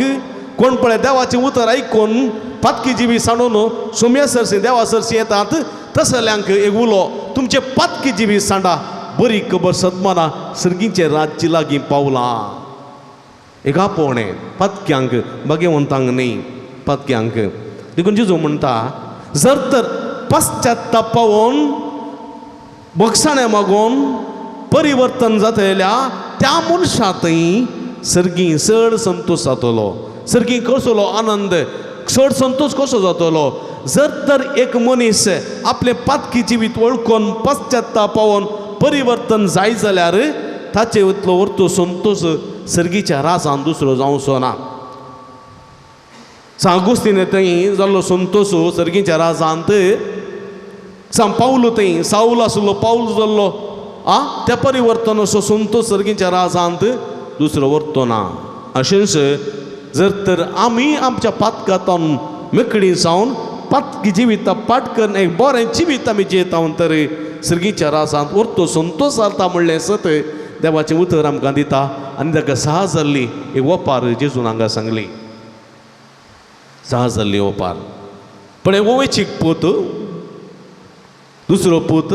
कोण पळय देवाचें उतर आयकून पातकी जिवी सांडून सोम्या सरशी देवा सरशी येतात तसल्यांक एक उलो, तुमचे पातकी जिवी सांडा, बरी खबर सतमाना सर्गीचें राज्य लागीं पावलां. एक आपोवणें पातक्यांक, भाग्यवंतांक न्हय, पातक्यांक. देखून जेजू म्हणटा जर तर पश्चाताप पावोन बक्षाणें मागोन परिवर्तन जातल्या त्या मनशा थंय सर्गी चड संतोश जातलो, सर्गी कसलो आनंद, चड संतोश कसो जातलो. जर तर एक मनीस आपलें पातकी जिवीत वळखून पश्चाताप पावोन परिवर्तन जाय जाल्यार ताचे इतलो वर्तो संतोश सर्गीच्या राजान दुसरो जावचो ना. सांगुस्तीन थंय जाल्लो संतोश सर्गीच्या राजांत, सांग पावलो थंय सावल आसलो पावल जाल्लो आ त्या परिवर्तन असो संतोश सर्गीच्या राजांत दुसरो वर्तो ना. अशेंच जर तर आमी आमच्या पातकांतून मेकळी जावन पातकी जिविता पाट करून एक बरें जिवीत आमी जियेता तर सर्गीच्या राजांत वर्तो संतोश जाता म्हणलें सत देवाचें उतर आमकां दिता. आनी ताका सहज जाल्ली एक ओपार जेजून हांगा सांगली, सहज जाल्ली ओपार. पण एक वैचीक पूत, दुसरो पूत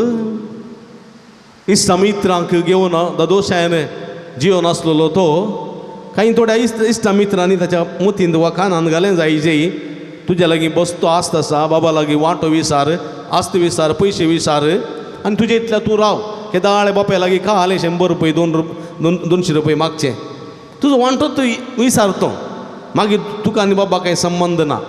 इश्टा मित्रांक घेवन दादोशायन जिवन आसलेलो तो कांय थोड्या इश्टा मित्रांनी ताच्या मतींत वा कानान घालें जायजे, तुज्या लागीं बसतो आस्त आसा, बाबा लागीं वांटो विसार, आस्त विसार, पयशे विसार आनी तुजे इतल्या तूं राव. केदाळे बापाय लागीं खाले 100 रुपये, 200 रुपये मागचे, तुजो वांटो तूं विसारतो, मागीर तुका आनी बाबा कांय संबंद ना.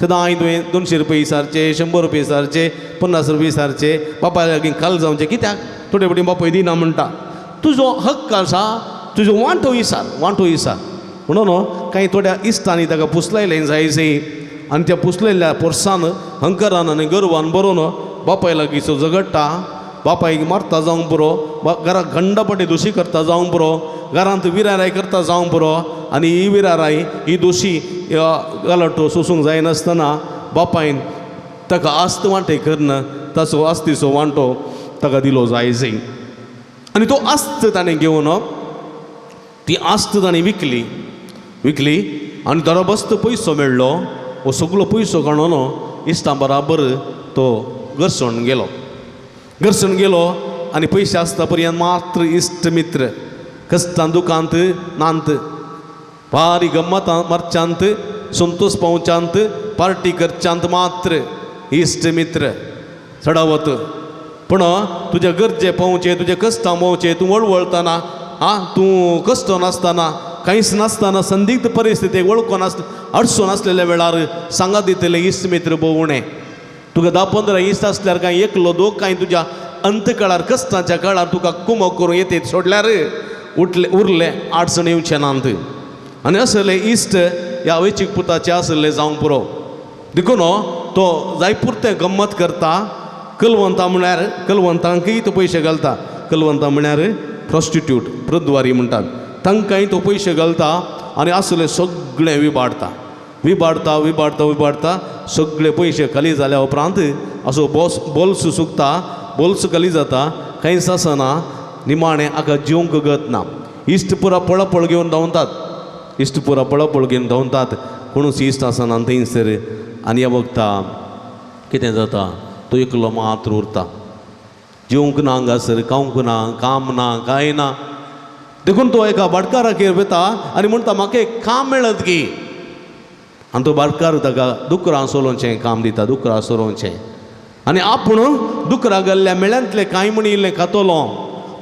सदांय तुवें 200 रुपये विसारचे, 100 रुपये विसारचे, 50 रुपये विसारचे, बापाय लागीं खाल जावचें कित्याक थोडे फावटी बापूय दिना म्हणटा. तुजो हक्क आसा, तुजो वांटो विसार, वांटो विसार. म्हणून कांय थोड्या इश्टांनी ताका पुसलायलें जायचे आनी त्या पुसलेल्या पोरसान हंकरान आनी गर्वान बरोवन बापाय लागींचो झगडटा, बापायक मारता जावंक पुरो, घराक घंडपटे दोशी करता जावंक पुरो, घरांत विराराय करता जावंक पुरो. आनी ही विराराय ही दोशी गलाटो सोसूंक जायनासतना बापायन ताका आस्त वांटे करून ताचो आस्तीचो वांटो ताका दिलो जायचे. आनी तो आस्त ताणें घेवन ती आस्त ताणें विकली, विकली आनी दरबस्त पयसो मेळ्ळो. हो सगळो पयसो काडून इश्टां बराबर तो घरसण गेलो, घरसण गेलो आनी पयशे आसता पर्यंत मात्र इश्ट मित्र कश्टान दुकांत नांत भारी गम्मतां मारच्यांत संतोष पावच्यांत पार्टी करच्यांत मात्र इश्ट मित्र चडावत. पूण तुज्या गरजे पावचे, तुज्या कश्टां पावचे, तूं वळवळतना आं तूं कश्ट नासतना कांयच नासतना संदिग्ध परिस्थितीक वळखून आस अडचण आसलेल्या वेळार सांगात दितले इश्ट मित्र भोव उणें. तुका 10-15 इश्ट आसल्यार कांय एकलो दोग कांय तुज्या अंत काळार कश्टांच्या काळार तुका कुमक करून येते सोडल्यार उठले उरले अडचण येवचे नात. आनी असले इश्ट ह्या वैचीक पुताचे आसले जावंक पुरो. देखून तो जाय पुरतें गम्मत करता. कलवंता म्हळ्यार कलवंतांकय तो पयशे घालता, कलवंता म्हळ्यार प्रोस्टिट्यूट प्रद्वारी म्हणटात तांकांय तो पयशे घालता आनी आसले सगळें विबाडता, विबाडता विबाडता विबाडता सगळे पयशे खाली जाल्या उपरांत असो बोल्स सुकता, बोल्स खाली जाता, कांयच आसना. निमाणें हाका जिवंक गत ना. इश्ट पुरा पळपळ घेवन धांवतात, इश्ट पुरा पळपळ घेवन धांवतात, कोणूच इश्ट आसना थंयसर. आनी ह्या वखता कितें जाता, तो एकलो मात्र उरता, जेवंक ना हांगासर, खावंक ना, काम ना, कांय ना. देखून तो एका भाटकाराचेर वता आनी म्हणटा म्हाका एक काम मेळत की. आनी तो भाटकार ताका दुकरां सोलोवचें काम दिता, दुकरां सोरोवचें. आनी आपूण दुकरां गेल्ल्या मेळ्यांतलें कांय म्हण इल्लें खातलो,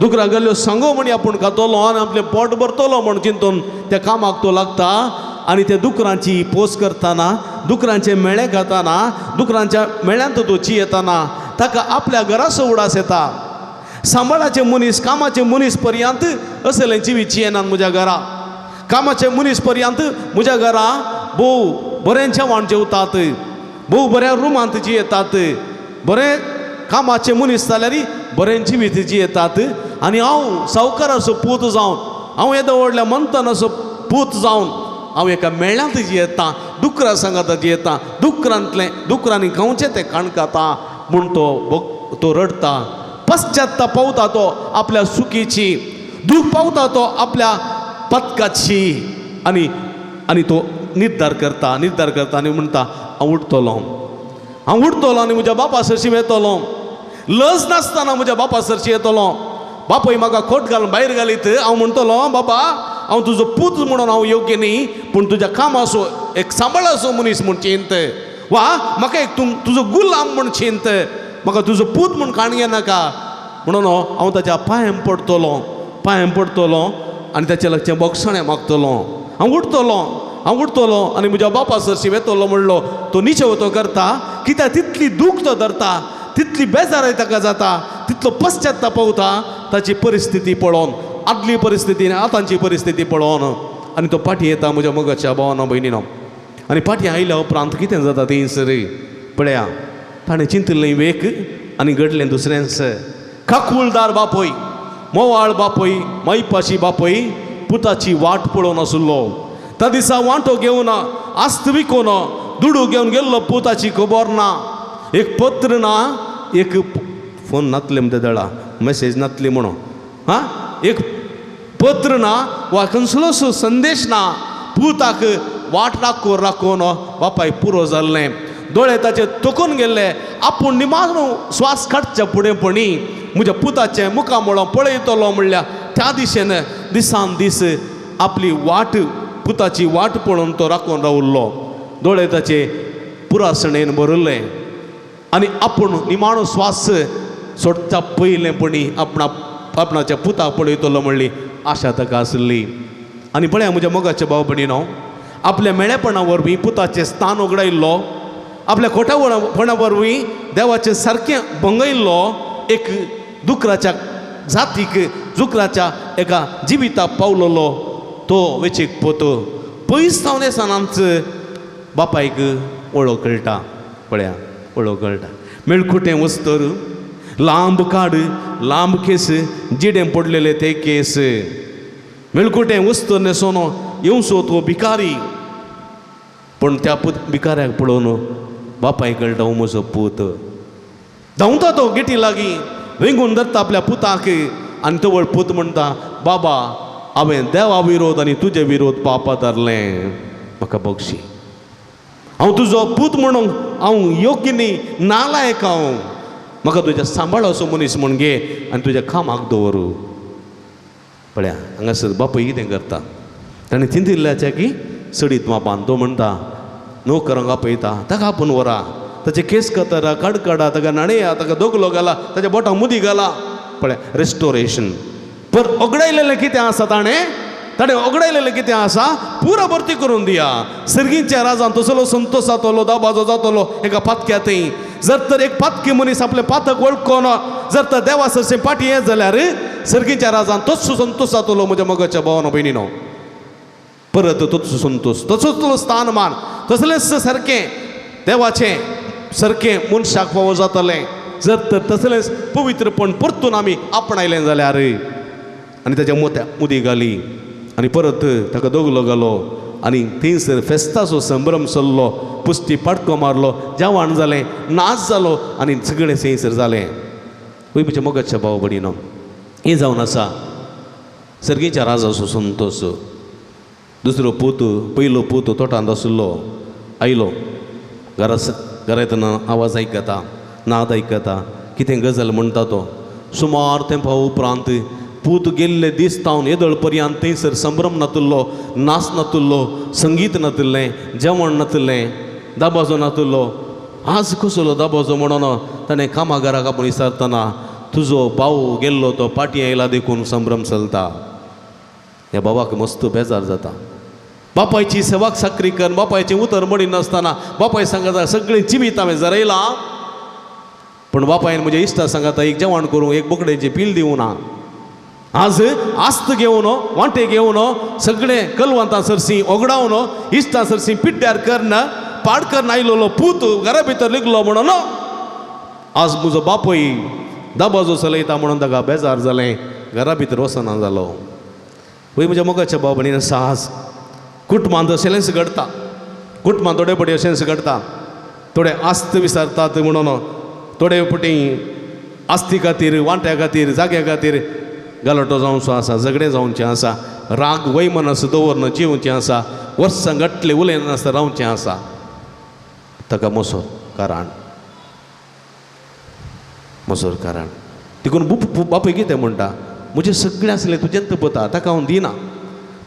दुकरां गेल्ल्यो सांगो म्हण आपूण खातलो आनी आपलें पोट भरतलो म्हण चिंतून त्या कामाक तो लागता. आनी त्या दुकरांची पोस करतना, दुकरांचे मेळे खाताना, दुकरांच्या मेळ्यांत तो चियेताना ताका आपल्या घराचो उडास येता. सांबाळाचे मनीस, कामाचे मनीस पर्यंत असलें जिवीत चियेनात म्हज्या घरा. कामाचे मनीस पर्यंत म्हज्या घरा भोव बरें जेवण जेवतात, भोव बऱ्या रुमांत जियेतात, बरें कामाचे मनीस जाल्यार बरें जिवीत जियेतात. आनी हांव सावकाराचो पूत जावन, हांव येदो व्हडल्या मंथनाचो पूत जावन हांव एका मेळ्यांत जियेतां, दुकरा सांगाता जियेतां, दुकरांतलें दुकरांनी खावचें तें काणकाता म्हूण तो तो रडटा. पश्चात्ता पावता तो आपल्या चुकीची, दूख पावता तो आपल्या पथकाची. आनी आनी तो निर्धार करता, निर्धार करता आनी म्हणटा हांव उठतलो, हांव उठतलो आनी म्हज्या बापा सरशी येतलो, लज नासतना म्हज्या बापा सरशी येतलो. बापूय म्हाका खोट घालून भायर घालीत हांव म्हणटलो बाबा हांव तुजो पूत म्हणून हांव योग्य न्ही, पूण तुज्या कामाचो एक सांबाळाचो मनीस म्हूण चिंत, वा म्हाका एक तुजो गुलाम म्हूण चिंत, म्हाका तुजो पूत म्हूण काण घेनाका. म्हणून हांव ताच्या पांयां पडटलो, पांयां पडटलो आनी ताच्या लागचें बोगसणें मागतलो. हांव उठतलो, हांव उठतलो आनी म्हज्या बापा सरशी वेतलो म्हणलो तो निचेव तो करता. कित्याक तितली दूख तो धरता, तितली बेजाराय ताका जाता, तितलो पश्चात्ताप पावता ताची परिस्थिती पळोवन, आदली परिस्थिती आनी आतांची परिस्थिती पळोवन. आनी तो फाटीं येता म्हज्या मोगाच्या भावानो भयणीनो. आनी फाटीं आयल्या उपरांत कितें जाता थंयसर पळया, ताणें चिंतिल्लें वेक आनी घडलें दुसरेंच. काकुळदार बापूय, मोवाळ बापूय, मायपाशी बापूय पुताची वाट पळोवन आशिल्लो. त्या दिसा वांटो घेवन, आस्त विकून, दुडू घेवन गेल्लो पुताची खबर ना, एक पत्र ना, एक फोन नातले म्हणटा दळा, मेसेज नातली म्हणून, हां, एक पत्र ना वा कसलोसो संदेश ना. पुताक वाट राखून राखून बापायक पुरो जाल्लें, दोळे ताचे तोकून गेल्ले. आपूण निमाणो श्वास काडच्या फुडें पणी म्हज्या पुताचें मुखामळो पळयतलो म्हणल्यार त्या दिशेन दिसान दीस आपली वाट, पुताची वाट पळोवन तो राखून रावल्लो. दोळे ताचे पुरासणेन भरिल्ले आनी आपूण निमाणो श्वास सोडच्या पयलें पणी आपणा आपणाच्या पुताक पळयतलो म्हणली आशा ताका आसली. आनी पळया म्हज्या मोगाच्या भाव भयणीनो, आपल्या मेळेपणा वरवीं पुताचें स्थान उगडायल्लो, आपल्या खोट्यापणा वरवीं देवाचें सारकें भंगयल्लो एक दुकराच्या जातीक, दुकराच्या एका जिविताक पावलोलो तो वेचीक पोत पयस सावन येसनाच बापायक वळख कळटा. पळया वळख कळटा. मेळकुटें वस्तर, लांब काड, लांब केस, जिडें पडलेले ते केस, मेळकुटें वस्तर न्हेसोन येवचो तो भिकारी. पूण त्या पूत भिकाऱ्याक पळोवन बापायक कळटा हो म्हजो पूत. धांवता तो गेटी लागीं, वेंगून धरता आपल्या पुताक आनी तवळ पूत म्हणटा बाबा हांवें देवा विरोध आनी तुजे विरोध पापा धरलें, म्हाका बक्षी, हांव तुजो पूत म्हणूंक हांव योग्य न्ही, नालायक हांव, म्हाका तुज्या सांबाळाचो मनीस म्हूण घे आनी तुज्या कामाक दवरू. पळया हांगासर बापूय कितें करता, ताणें चिंतिल्ल्याचें की सडीत मापान तो म्हणटा नोकरांक आपयता, ताका आपूण व्हरा, ताचे केस कतरा काडकाडा, ताका न्हाणया, ताका दोगलो घाला, ताच्या बोटां मुदी घाला. पळय रेस्टोरेशन. पर ओगडायलेलें कितें आसा ताणें, ताणें ओगडायलेलें कितें आसा पुरा भरती करून दिया. सर्गींच्या राजान तसलो संतोष जातलो, दाबाजो जातलो एका पातक्या थंय. जर तर एक पातकी मनीस आपलें पातक वळखोन जर तर देवा सरशें फाटीं येत जाल्यार सर्गींच्या राजान तोच संतोष जातलो म्हज्या मोगाच्या भावानो भयणीनो. परत तोच संतोष, तसोच स्थानमान, तसलेंच सारकें देवाचें सारकें मनशाक फावो जातलें जर तर तसलेंच पवित्रपण परतून आमी आपणायलें जाल्यार. आनी ताच्या मोत्या मुदी घाली आनी परत ताका दोगलो घालो आनी थंयसर फेस्ताचो संभ्रम चल्लो, पुस्ती पाटको मारलो, जेवण जालें, नाच जालो आनी सगळें थंयसर जालें. वय म्हज्या मोगाच्या भाव भयणीनो, हें जावन आसा सर्गीच्या राजाचो संतोश. दुसरो पूत, पयलो पूत तोटांत आशिल्लो, आयलो घरा, घरा येतना आवाज आयकता, नाद आयकता, कितें गजाल म्हणटा तो. सुमार तेंपा उपरांत पूत गेल्ले दीस तावन येदोळ पर्यंत थंयसर संभ्रम नातुल्लो, नाच नातुल्लो, संगीत नातिल्लें, जेवण नातिल्लें, दाबाजो नातुल्लो. आज कसलो दाबाजो म्हणून ताणें कामागाराक आपूण विचारतना तुजो भाव गेल्लो तो पाटी आयला देखून संभ्रम चलता. ह्या बाबाक मस्त बेजार जाता. बापायची सेवाक साकरी कर, बापायचें उतर मोडिनासतना बापाय सांगता सगळें जिवीत हांवें जरयलां, पूण बापायन म्हज्या इश्टा सांगता एक जेवण करूं, एक बोकडेचें पील दिवं ना. आज आस्त घेवन वांटे घेवन सगळें कलवंतां सरशी ओगडावन इश्टां सरशी पिड्ड्यार करन पाड करन आयलोलो पूत घरा भितर लिगलो म्हणून आज म्हजो बापूय दबाजो चलयता म्हणून ताका बेजार जालें, घरा भितर वचना जालो. वय म्हज्या मोगाच्या भाव भयणीन साहस कुटुंबांत अशेंच घडटा, कुटुंबांत थोडे पटी अशेंच घडटा, थोडे आस्त विसरतात म्हणून थोडे पटी आस्ती खातीर, वांट्या खातीर, जाग्या खातीर गलाटो जावचो आसा, झगडें जावचें आसा, राग वैमनस दवरन जिवचें आसा, वर्सां गटले उलयनासतना रावचें आसा. ताका मोसोर कारण, मोसोर कारण. देखून बापूय कितें म्हणटा, म्हजें सगळें आसलें तुजेंत पता, ताका हांव दिना.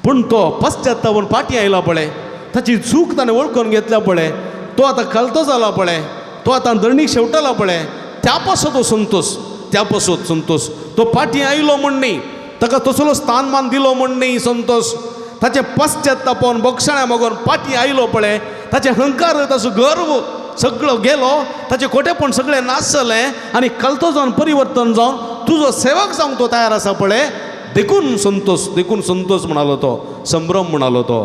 पूण तो पश्चातापून पाटी आयला पळय, ताची चूक ताणें वळखून घेतल्या पळय, तो आतां कलतो जाला पळय, तो आतां दंडीक शेवटला पळय, त्या पासत तो संतोष, त्या पासत संतोष. तो पाटी आयलो म्हण न्ही, ताका तसलो स्थानमान दिलो म्हण न्ही संतोष, ताचें पश्चातापून बोगसाण्या मागून पाटी आयलो पळय, ताचें हंकार, ताचो गर्व सगळो गेलो, ताचें खोटेपण सगळें नाश जालें आनी कलतो जावन परिवर्तन जावन तुजो सेवक जावंक तो तयार आसा पळय, देखून संतोष, देखून संतोष म्हणालो तो, संभ्रम म्हणालो तो.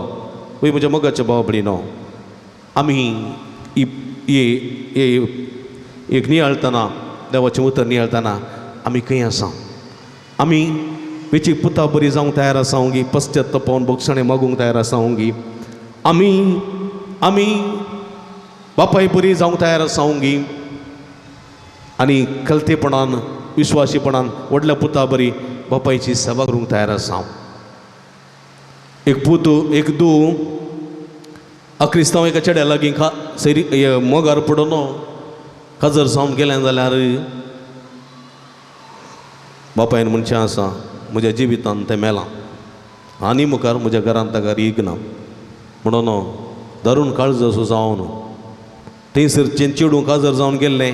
वय म्हज्या मोगाच्या भाव भयणीनो, आमी एक नियाळतना, देवाचें उतर नियाळतना आमी खंय आसा, आमी वेची पुता बरी जावंक तयार आसा गी, पश्चातापावन बोगसणें मागूंक तयार आसा गी, आमी आमी बापाय बरी जावंक तयार आसा गी, आनी कलतेपणान विश्वासीपणान व्हडल्या पुता बरी बापायची सेवा करूंक तयार आसा. एक पूत, एक दू अक्रिस्तांव एका चेड्या लागीं खा सैरी मोगार पडून काजर जावन गेलें जाल्यार बापायन म्हणचें आसा म्हज्या जिवितान तें मेलां आनी मुखार म्हज्या घरांत ताका रीग ना म्हणून दारून काळज असो जावन थंयसर चेडूं काजर जावन गेल्लें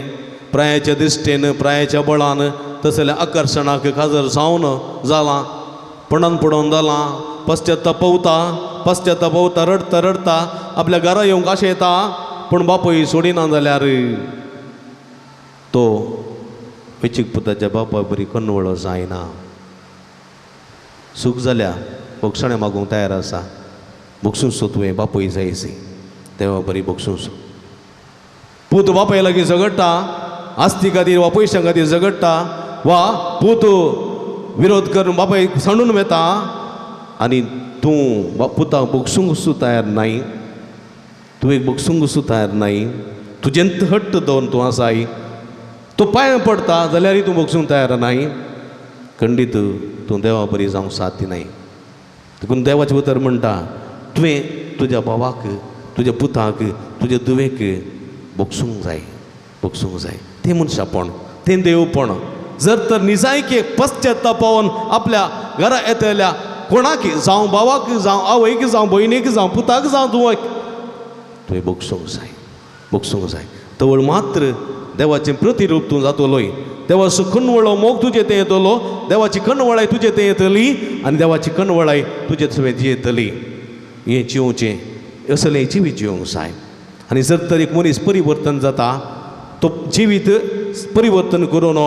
प्रायाच्या दृश्टेन प्रायाच्या बळान तसल्या आकर्शणाक काजर जावन जालां, पणान पडोवन जालां, पश्चाताप पवता, पश्चाताप पवता, रडता रडता आपल्या घरा येवंक आशें येता, पूण बापूय सोडिना जाल्यार तो वेचीक पुताच्या बापाय बरी कन्वळो जायना. सूख जाल्या बोगसणें मागूंक तयार आसा, बोगसूंसो तुवें बापूय जायसी देवा बरी बोगसूंसो. पूत बापाय लागीं झगडटा, आस्ती खातीर वा पयशां खातीर झगडटा वा पूत विरोध करून बापायक सांडून वता आनी तूं पुताक बोगसूंक सुद्दां तयार नाय, तूं एक बोगसूंक सुद्दां तयार नाय, तुजेंत हट्ट दवरून तूं आसाय, तूं पांय पडटा जाल्यारय तूं बोगसूंक तयार नाय, खंडीत तूं देवा बरी जावंक साध्य नाय. देखून देवाचें उतर म्हणटा तुवें तुज्या भावाक, तुज्या पुताक, तुज्या धुवेक बोगसूंक जाय, बोगसूंक जाय. तें मनशापण, तें देवपण. जर तर निजायके पश्चातापावन आपल्या घरा येतल्या कोणाक, जावं भावाक, जावं आवयक, जावं भयणीक, जावं पुताक, जावं धुवेक, तुवें बोगसूंक जाय, बोगसूंक जाय. तवळ मात्र देवाचें प्रतिरूप तूं जातलोय, देवाचो कणवळो मोग तुजे तें येतलो, देवाची कणवळाय तुजे तें येतली आनी देवाची कणवळाय तुजे तुवें जियेतली. हें जिवचें असलें जिवीत जिवंक जाय. आनी जर तर एक मनीस परिवर्तन जाता, तो जिवीत परिवर्तन करून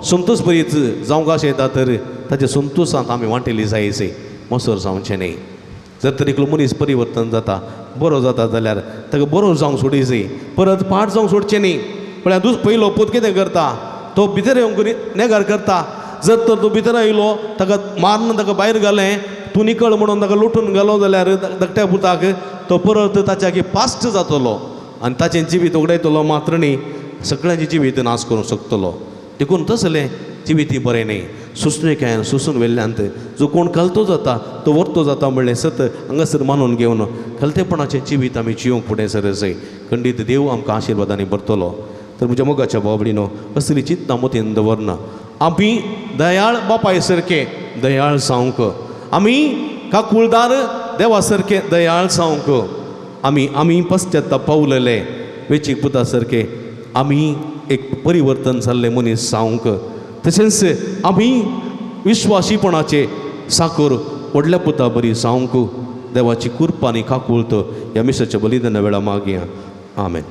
संतोष बरीच जावंक अशें येता तर ताच्या संतोशांत आमी वांटेली जायचे, मोसर जावचें न्ही. जर तर एकलो मनीस परिवर्तन जाता, बरो जाता जाल्यार ताका बरो जावंक सोडी जाय, परत पाठ जावंक सोडचें न्ही. म्हळ्यार पयलो पूत कितें करता, तो भितर येवंक नेगार करता. जर तर तो भितर आयलो ताका मारून ताका भायर घालें, तूं निकळ म्हणून ताका लुटून घालो जाल्यार धाकट्या पुताक तो परत ताच्या पास्ट जातलो आनी ताचें जिवीत उगडायतलो मात्र न्ही, सगळ्यांचें जिवीत नाश करूंक शकतलो. देखून तसलें जिवीत बरें न्ही. सुसणेकायन सोसून वेल्ल्यांत जो कोण कलतो जाता तो वर्तो जाता म्हणलें सत हांगासर मानून घेवन कलतेपणाचें जिवीत आमी जिवंक फुडें सरसय खंडीत देव आमकां आशिर्वादांनी भरतलो. तर म्हज्या मोगाच्या भाव भयणीनो असली चिंतना मतीन दवरना. आमी दयाळ बापाय सारकें दयाळ जावंक, आमी काकुळदार देवा सारकें दयाळ जावंक, आमी आमी पश्चाताप पावलेले वेचीक पुता सारकें आमी एक परिवर्तन जाल्ले मनीस जावंक, तशेंच आमी विश्वासीपणाचे साकर व्हडल्या पुता बरी जावंक देवाची कृपा आनी काकुळत ह्या मिसाच्या बलिदाना वेळा मागया. आमेन.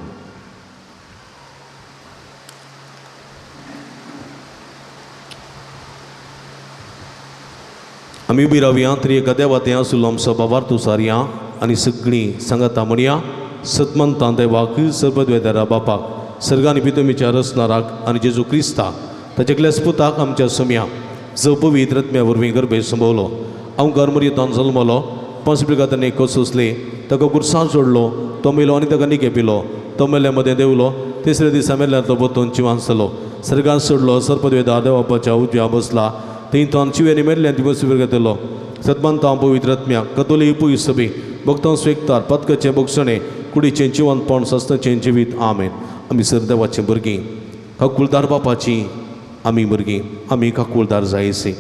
आमी उबी रावया तरी एका देवा तें आसलो आमचो बाबार तुसारया आनी सगळीं सांगाता म्हणया सतमंतां देवाक सर्वद्वेदारा बापाक सर्गांनी पितुमीच्या रचणाराक आनी जेजू क्रिस्ताक ताच्या एकल्याच पुताक आमच्या सम्या जो पवित्र आत्म्या वरवीं गर्भे संभवलो अवकार मरियतान जल्मलो पांच पिळगातांनी कोसोसले ताका गुरसां जोडलो तो मेलो आनी ताका निके पिलो तो मेल्या मदें देंवलो तिसऱ्या दिसा मेल्यार तो बतून जिवान जालो सर्गान सोडलो सर्पद्वेदा देवापाच्या उजव्या बसला थंय तो चिव्यांनी मेल्ल्यान दिवस घेतलो सतमंतां पवित्र आत्म्या कतोली पुयस सभे भक्तां स्वेकतार पदकाचें भोगसणें कुडीचें जिवनपण सस्ताचें जिवीत. आमेन. आमी सर देवाचें भुरगीं काकुळदार बापाची आमी भुरगीं आमी काकुळदार जायसे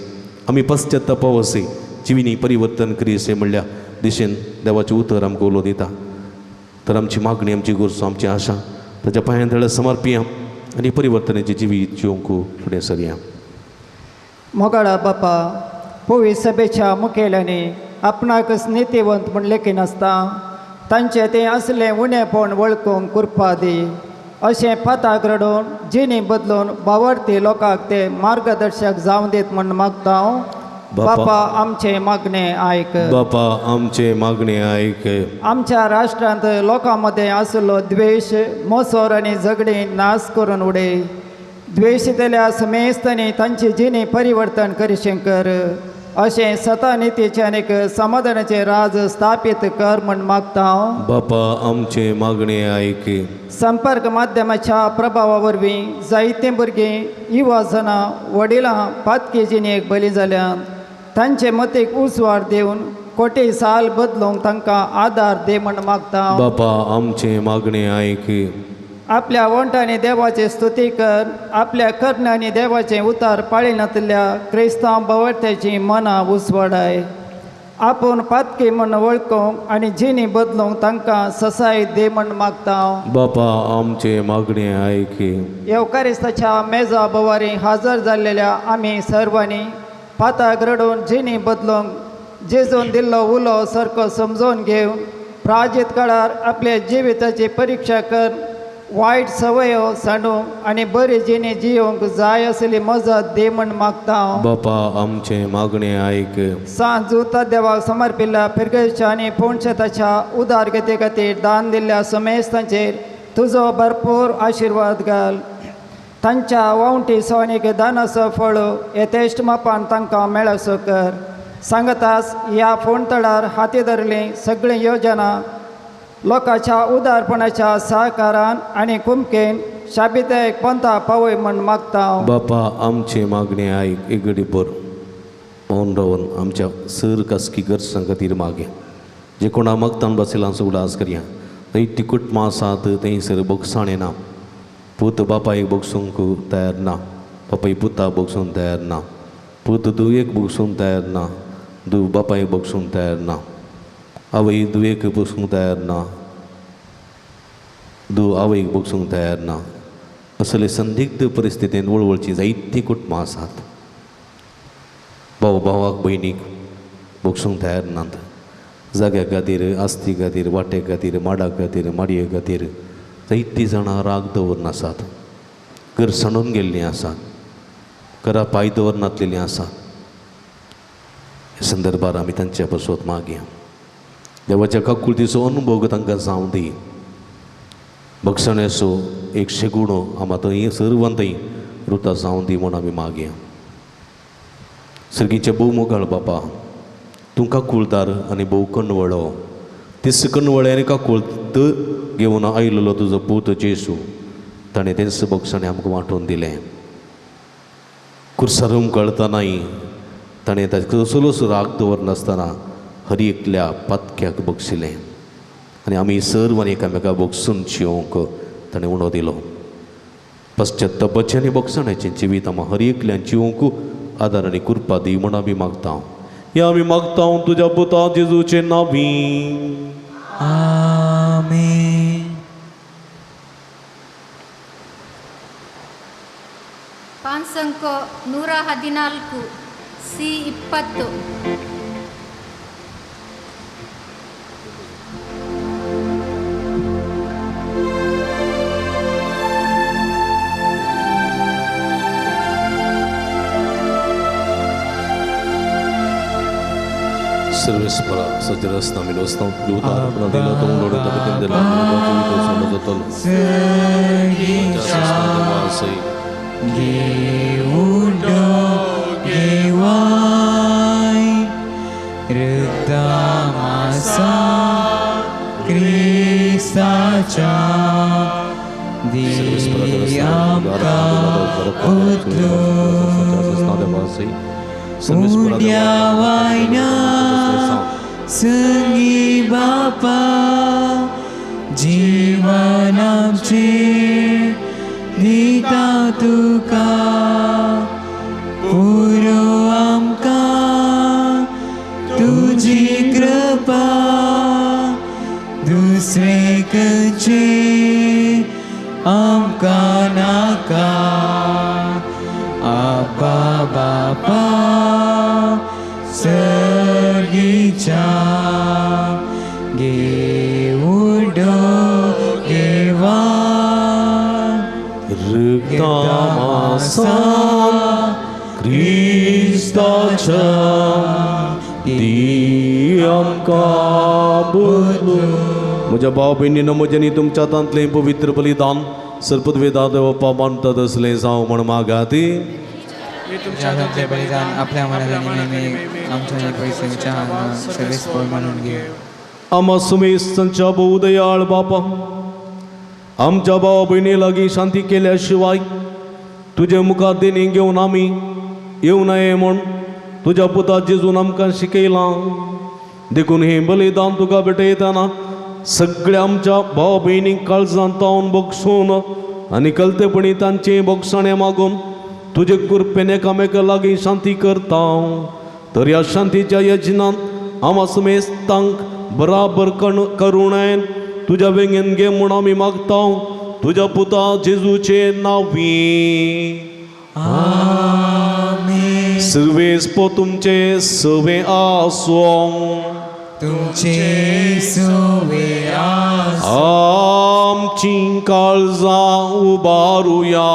आमी पश्चाताप वसे जिविनी परिवर्तन करीसे म्हणल्या दिशेन देवाचें उतर आमकां उलो दिता. तर आमची मागणी आमची गरजो आमची आशा ताच्या पांयां तळ्या समर्पिया आनी परिवर्तनाचें जिवीत जिवंक फुडें सरया. मोगाळा बापा पवी सभेच्या मुखेल्यांनी आपणाकच नितीवंत म्हूण लेखिनासता तांचें तें असलें उणेपण वळखूंक कृपा दी अशें पाताक रडून जिणी बदलून बावडती लोकांक ते मार्गदर्शक जावं दीत म्हूण मागता हांव. बापा आमचें मागणें आयक. बापा आमचें मागणें आयक. आमच्या राष्ट्रांत लोकां मदें आशिल्लो द्वेश मोसोर आनी झगडीं नाश करून उडय. द्वेशितल्या समेस्तांनी तांची जिणी परिवर्तन करिशें कर अशें सता नितीचें आनीक समाधानाचें राज स्थापीत कर म्हूण मागता हांव. बापा आमचें मागणें आयक. संपर्क माध्यमाच्या प्रभावा वरवीं जायतीं भुरगीं युवा जनां वडिलां पातकी जिणेक बली जाल्यात तांचे मतीक उजवाड दिवन कोटी साल बदलूंक तांकां आदार दी म्हूण मागता हांव. बापा आमचें मागणें आयक. आपल्या वंठांनी देवाची स्तुती कर आपल्या करण्यांनी देवाचें उतार पाळिनातल्या क्रिस्तांव भवरत्याचीं मनां उजवाडाय आपूण पातकी म्हूण वळखूंक आनी जिणी बदलूंक तांकां ससाय दी म्हूण मागता हांव. बापा आमचें मागणें आयक. येवकारिस्ताच्या मेजा बोवारी हाजर जाल्लेल्या आमी सर्वांनी पाताक रडून जिणी बदलूंक जेजून दिल्लो उलो सारको समजून घेवन प्राजीत काळार आपल्या जिविताची परिक्षा कर वायट सवयो सांडूंक आनी बरी जिणी जियोंक जाय आसली मजत दी म्हूण मागता हांव. बापा आमचें मागणें आयक. सांज जुता देवाक समर्पिल्ल्या फिरगेच्या आनी पोणशेताच्या उदारगती खातीर दान दिल्ल्या समेस्तांचेर तुजो भरपूर आशिर्वाद घाल. तांच्या वावंटीचो आनीक दानाचो फळ येथेश्ट मापान तांकां मेळसो कर. सांगतास ह्या फोंडतळार हाती धरली सगळीं योजना लोकांच्या उदारपणाच्या सहकारान आनी कुमकेन शाबितायक पंथा पावय म्हूण मागता हांव. बापा आमचें मागणें आयक. एक घडी भर मौन रावन आमच्या सर कासकी गरजां खातीर मागया जे कोणा मागतान बसयलां उडास करया थंय तिकूट आसात थंयसर बोगसाण येना पूत बापायक बोगसूंक तयार ना बापाय पुताक बोगसूंक तयार ना पूत धुवेक बोगसूंक तयार ना धूव बापायक बोगसूंक तयार ना आवय धुवेक बोगसूंक तयार ना धूव आवयक बोगसूंक तयार ना असले संदिग्ध परिस्थितीन वळवळची जायतीं कुटुंबां आसात. भाव भावाक भयणीक बोगसूंक तयार नात. जाग्या खातीर आस्ती खातीर वाटे खातीर माडा खातीर माडये खातीर जायतीं जाणां राग दवरून आसात. घर सांडून गेल्लीं आसात. घरा पांय दवरनातलेलीं आसात. ह्या संदर्भार आमी तांच्या पासत मागया देवाच्या काकुळतीचो अनुभव तांकां जावं दी. भक्षण्याचो एक शेगुणो आमा थंय सर्वां थंय रुता जावं दी म्हूण आमी मागया. सर्गीचे भोव मोगाळ बापा तूं काकुळदार आनी भोव कणवळो तीस कणवळे आनी काकुळत घेवन आयलेलो तुजो पूत जेजू ताणें तेंच भक्षणें आमकां वांटून दिलें. कुर्सार उमकळतनाय ताणें ताचे कसलोच राग दवरनासतना हर एकल्या पातक्याक बक्षिलें आनी आमी सर्वांनी एकामेका बक्षून जिवंक ताणें उणो दिलो. पश्चात्तापाचें आनी बक्षणाचें जिवीत आमी हर एकल्यान जिवंक आदार आनी कृपा दी म्हूण आमी मागता. ह्या आमी मागता तुज्या पुता जेजूचे नांवी. आमेन. ಪಾನ್ಸಂಕೋ 114 ಸಿ 20. सर्वेस्परा सजरसना मिलोसना लुतार प्रदिला तोंडोड तबतिन देला जीवित सोंड जातलो घेवडो घेवाय रुक्तामासा क्रिस्ताच्या दी आमकां उतलो उड्या वायना संगी बापा जीवन आमचें दिता तुका पुरो आमकां तुजी कृपा दुसरे खंयचे आमकां नाका. आबा बापा सर्गीच्या घेवडो घेवा रुक्तामासा क्रिस्ताच्या दी आमकां बदलू. म्हज्या भाव भयणीनो म्हज्यांनी तुमच्या हातांतलें पवित्र बलिदान सर्पदवेदा देवप्पा मानतात असलें जावं म्हण मागाती. तुमच्या हातांतलें बलिदान आपल्या मनात आनी नेहमी आमच्या पैशांच्या सर्वेस्पर मानून घे. आमा सुमेस्तांच्या बहुदयाळ बापा आमच्या भावा भयणी लागीं शांती केल्या शिवाय तुजे मुखार देणी घेवन आमी येवं नये म्हूण तुज्या पुता जेजून आमकां शिकयलां. देखून हें बलिदान तुका भेटयतना सगळ्या आमच्या भाव भयणींक काळजांत तावन बक्षून आनी कलतेपणी तांचें बक्षाणें मागून तुजे कृपेन एकामेका लागीं शांती करता. तर ह्या शांतीच्या यजनांत आमा समेस्तांक बराबर करुणायन तुज्या वेंगेन घे म्हूण आमी मागता तुज्या पुता जेजूचे नांवी. आमेन. सर्वेस्पो तुमचे सवे आसूं. तुमचे सवे आसूं. आमची काळजां उबारुया.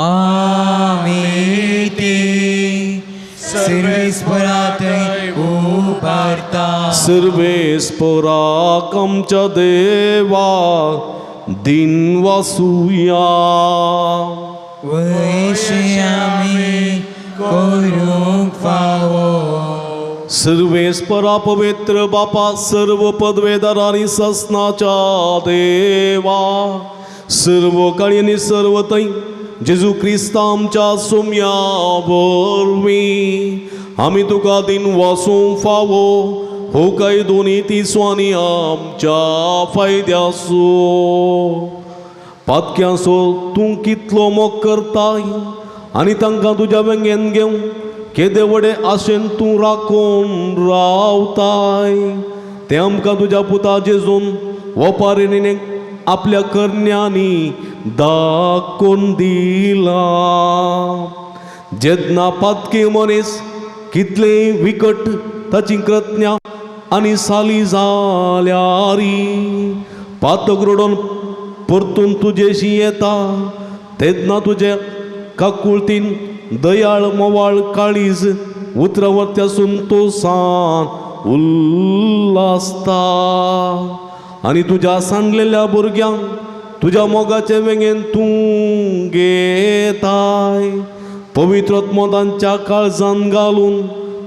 आमी ती सर्वेस्पराथंय उबारता. सर्वेस्पराक आमच्या देवा दिन वासुया. वयशे आमी करूंक फावो. सर्वेस्परा पवित्र बापा सर्व पदवेदार आनी ससनाच्या देवा सर्व काळी आनी सर्व थंय जेजू क्रिस्ता आमच्या सोम्या वरवीं आमी तुका दिन वासूंक फावो हो काय दोनी तिसवांनी आमच्या फायद्यासो. पातक्यांसो तूं कितलो मोग करताय आनी तांकां तुज्या वेंगेन घेवन केदे व्हडे आशेन तूं राखून रावताय. तें आमकां तुज्या पुता जेजून वपारीन आपल्या करण्यांनी दाखोवन दिलां. जेन्ना पातकी मनीस कितलें विकट ताची कृत्यां आनी साली जाल्यारी पातक रडोवन परतून तुजेशी येता तेन्ना तुजे काकुळतीन दयाळ मोवाळ काळीज उतरावरत्यासून तो सान उल्लासता आनी तुज्या सांडलेल्या भुरग्यांक तुज्या मोगाचे वेंगेन तूं घेताय. पवित्र आत्मो तांच्या काळजान घालून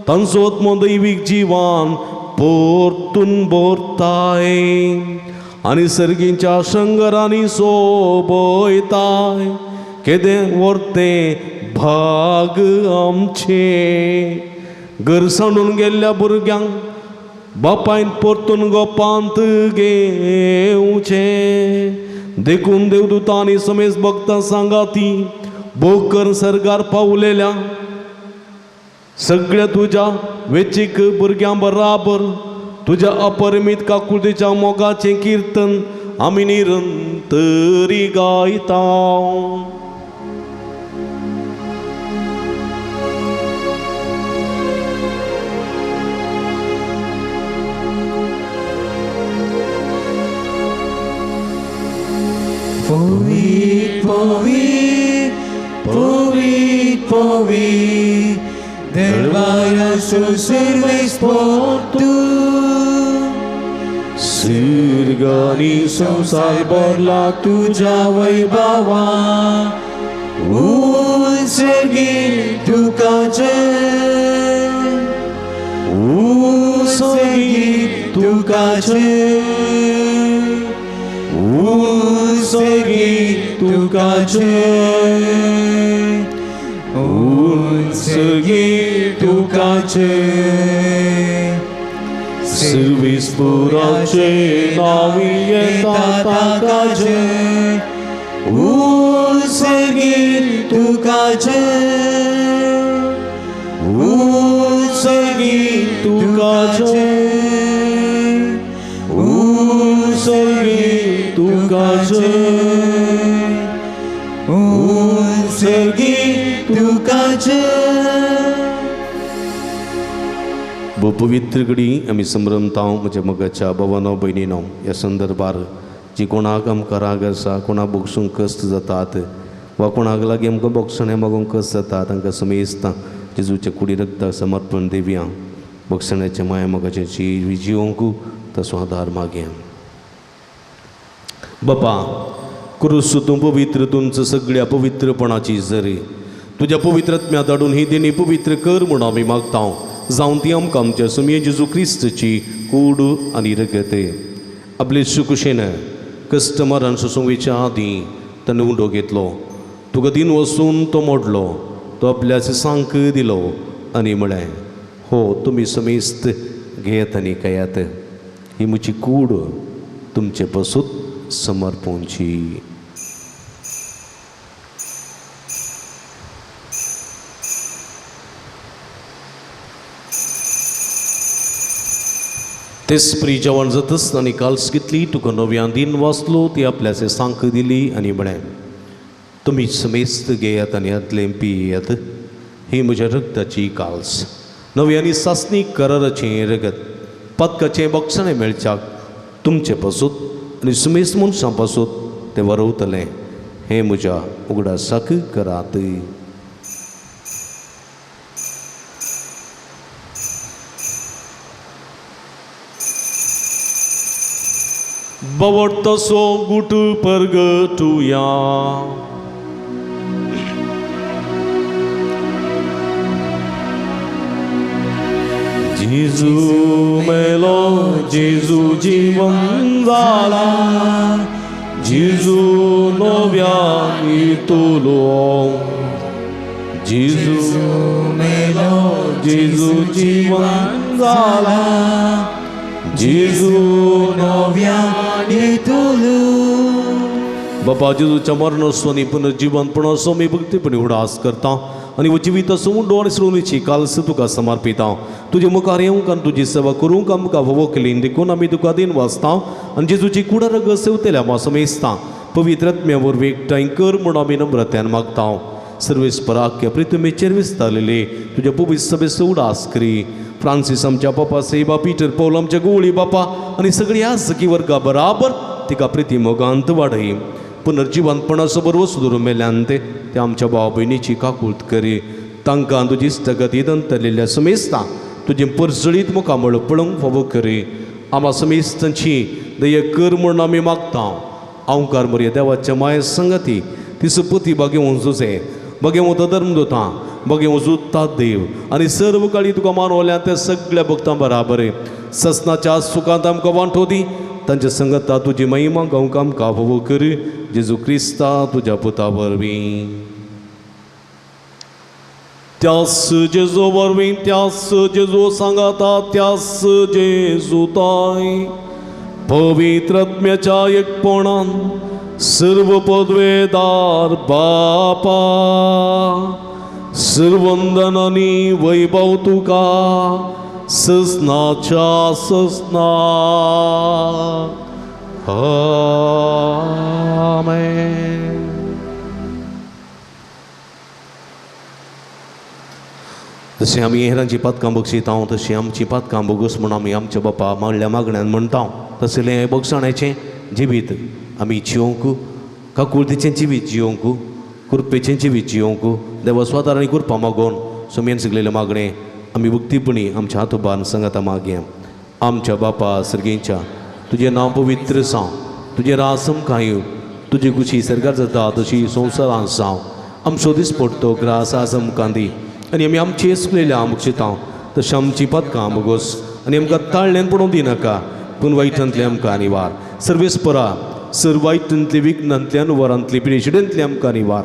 तांचो आत्मो दैवीक जिवान परतून भरताय आनी सर्गीच्या शंगरांनी सोबयताय. केदें व्हरतें भाग आमचें. घर सांडून गेल्ल्या भुरग्यांक बापायन परतून गोपांत घेवचें. देखून देवदूतांनी समेज भक्तां सांगाती बोकर सर्गार पावलेल्या सगळ्या तुज्या वेचीक भुरग्यां बराबर तुज्या अपरिमीत काकुळतेच्या मोगाचें किर्तन आमी निरंतरी गायता. पवित्र पवित्र पवित्र पवित्र दरबाराचो सर्वेस्पोर तूं. स्वर्ग आनी संवसार भरला तुज्या वैभवा. उंचगी तुका जय, उंचगी तुका जय, उंचगी तुका जय, उंचगी तुका जय. सर्वेस्पोराचे नांवी येता ताका जय, उंचगी तुका जय, उंचगी तुका जय, उंचगी तुका जय, उंचगी तुका जय. पवित्र घडी आमी संभ्रमता म्हज्या मोगाच्या भावानो भयणीनो ह्या संदर्भार जी कोणाक आमकां राग आसा, कोणाक बोगसूंक कश्ट जातात वा कोणाक लागीं आमकां बोगसणें मागूंक कश्ट जाता, तांकां समेस्तां जेजूच्या कुडी रक्ता समर्पण दिवया. बोगसण्याच्या माया मोगाचें जिवंक तसो आदार मागया. बापा क्रुस तूं पवित्र तुमचं सगळ्या पवित्रपणाची जरी तुज्या पवित्र आत्म्या धाडून ही देणी पवित्र कर म्हूण आमी मागता. जावन ती आमकां आमच्या सुमये जेजू क्रिस्तची कूड आनी रगत. आपले सुकुशेन कस्टमरान सोंसुच्या आदीं ताणें उंडो घेतलो, तुका दिन वचून तो मोडलो, तो आपल्या सांक दिलो आनी म्हळें, हो तुमी समेस्त घेयात आनी खायात, ही म्हजी कूड तुमचे पसून समर्पणची. तेच प्री जेवण जातच आनी काल्स घेतली, तुका नव्यान दिन वाचलो, ती आपल्याचे सांक दिली आनी म्हळें, तुमी समेस्त घेयात आनी हातलें पियात, ही म्हज्या रक्ताची काल्स, नवी आनी सासणी कराराचें रगत, पातकाचें बक्षणें मेळच्याक तुमचे पासून आनी समेस्त मनशां पासून तें वरवतलें. हें म्हज्या उगडासाक करात. बवट तसो गुट परगटुया. जेजू मेलो, जेजू जिवन जाला, जेजू नव्यान तुलो, जेजू मेलो, जेजू जिवन जाला, जेजू नव्यान तुलो. बाबा जेजूच्या मरणाचो आनी पुनर्जिवनपणाचो आमी भक्तीपणी उडास करता आनी जिविताचो उंडो आनी सृणीची काल्स तुका समर्पिता. तुजे मुखार येवंक आनी तुजी सेवा करूंक आमकां फावो केली देखून आमी तुका दिन वाचता आनी जेजूची कुडा रगत सेवतल्या आमा समेस्ता पवित्र आत्म्या वरवीं एकठांय कर म्हूण आमी नम्रत्यान मागता. सर्वेस्पराख्य प्रितमेचेर विस्तारलेले तुज्या पवित्र सभेचो उडास करी. फ्रांसीस आमच्या बापा सेबा, पीटर पौल आमच्या गोवळी बापा आनी सगळी आजकी वर्गा बराबर तिका प्रिती मोगांत वाडय. पुनर्जिवनपणाचो बरो सुदूर मेल्यान ते आमच्या भाव भयणीची काकूळत करी. तांकां तुजी इश्टगती दंतरलेल्या समेस्ता तुजें परजळीत मुखामळ पळोवंक फावो करी. आमा समेस्तांची दया कर म्हूण आमी मागता. अंकार मरया देवाच्या माये संगती तिचो पती बागेवन जुजे बागेवन धर्म दोता बागेवन जुता देव आनी सर्व काळी तुका मानवल्या त्या सगळ्या भक्तां बराबर ससनाच्या सुखांत आमकां वांटो दी. तांच्या संगता तुजी महिमा गावंक आमकां फावो कर. जेजू क्रिस्ता तुज्या पुता वरवीं. त्यास जेजू वरवीं त्यास जेजू सांगाता त्यास जेजू ताय पवित्रत्म्याच्या एकपणान सर्व पदवेदार बापा सर्वंदनानी वैभव तुका ससनाच्या ससना. आमेन. जशें आमी हेरांची पातकां बक्षिता तशी आमची पातकां बोगस म्हूण आमी आमच्या बापा मागल्या मागण्यान म्हणटा तसलें बक्षाण्याचें जिवीत आमी जिवंक काकुळतीचें जिवीत जिवंक कृपेचें जिवीत जिवंक देवा स्वादार आनी कृपा मागोवन सोमयेन सगलेलें मागणें आमी उक्तीपणी आमच्या हातोबान सांगाता मागया. आमच्या बापा सर्गेंच्या तुजें नांव पवित्र जावं, तुजें राज आमकां येवं, तुजी खुशी सरकार जाता तशी संवसारांत जावं. आमचो दिसपडटो ग्रास आज आमकां दी आनी आमी आमची चुकलेल्या बक्षिता तशें आमची पातकां बोगस आनी आमकां ताळ्ळेन पडोवंक दिनाका पूण वायटांतलें आमकां निवार. सर्वेस्परा सर वायटांतली विघ्नांतली अनुवारांतली पिडेशिडेंतली आमकां निवार.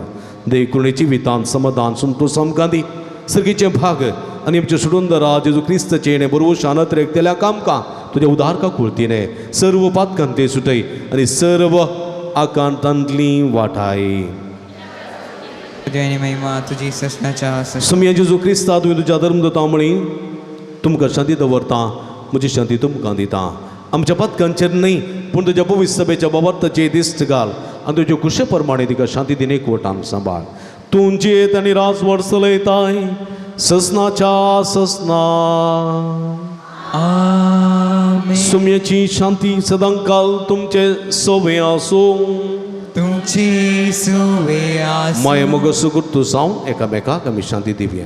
देकुणेची वितान समाधान संतोश आमकां दी. सर्गीचें भाग आनी आमचे सोडून जेजू क्रिस्ताचें येणें बरोबर शानत रेखतेल्या कामकां तुज्या उदार काकुळतीने सर्व पातकांते सुटय आनी सर्व आकांतांतली वाटाय. महिमा तुजी ससनाच्या सुमया जेजू क्रिस्ता तुवें तुज्या धर्म दता म्हळी तुमकां शांती दवरता म्हजी शांती तुमकां दिता. आमच्या पातकांचेर न्हय पूण तुज्या पवित्र सभेच्या बाबर्ताचेर दिश्ट घाल आनी तुज्या कुशे प्रमाणे तिका शांती दिने एकवटान सांबाळ. तूं जियेत आनी राजवट चलयताय ससनाच्या ससना. सुम्याची शांती सदांकाल तुमचे सोवे आसूं. तुमची सुवे आसूं. माये मोग सुगुर्तू जावन एकामेकाक आमी शांती दिवया.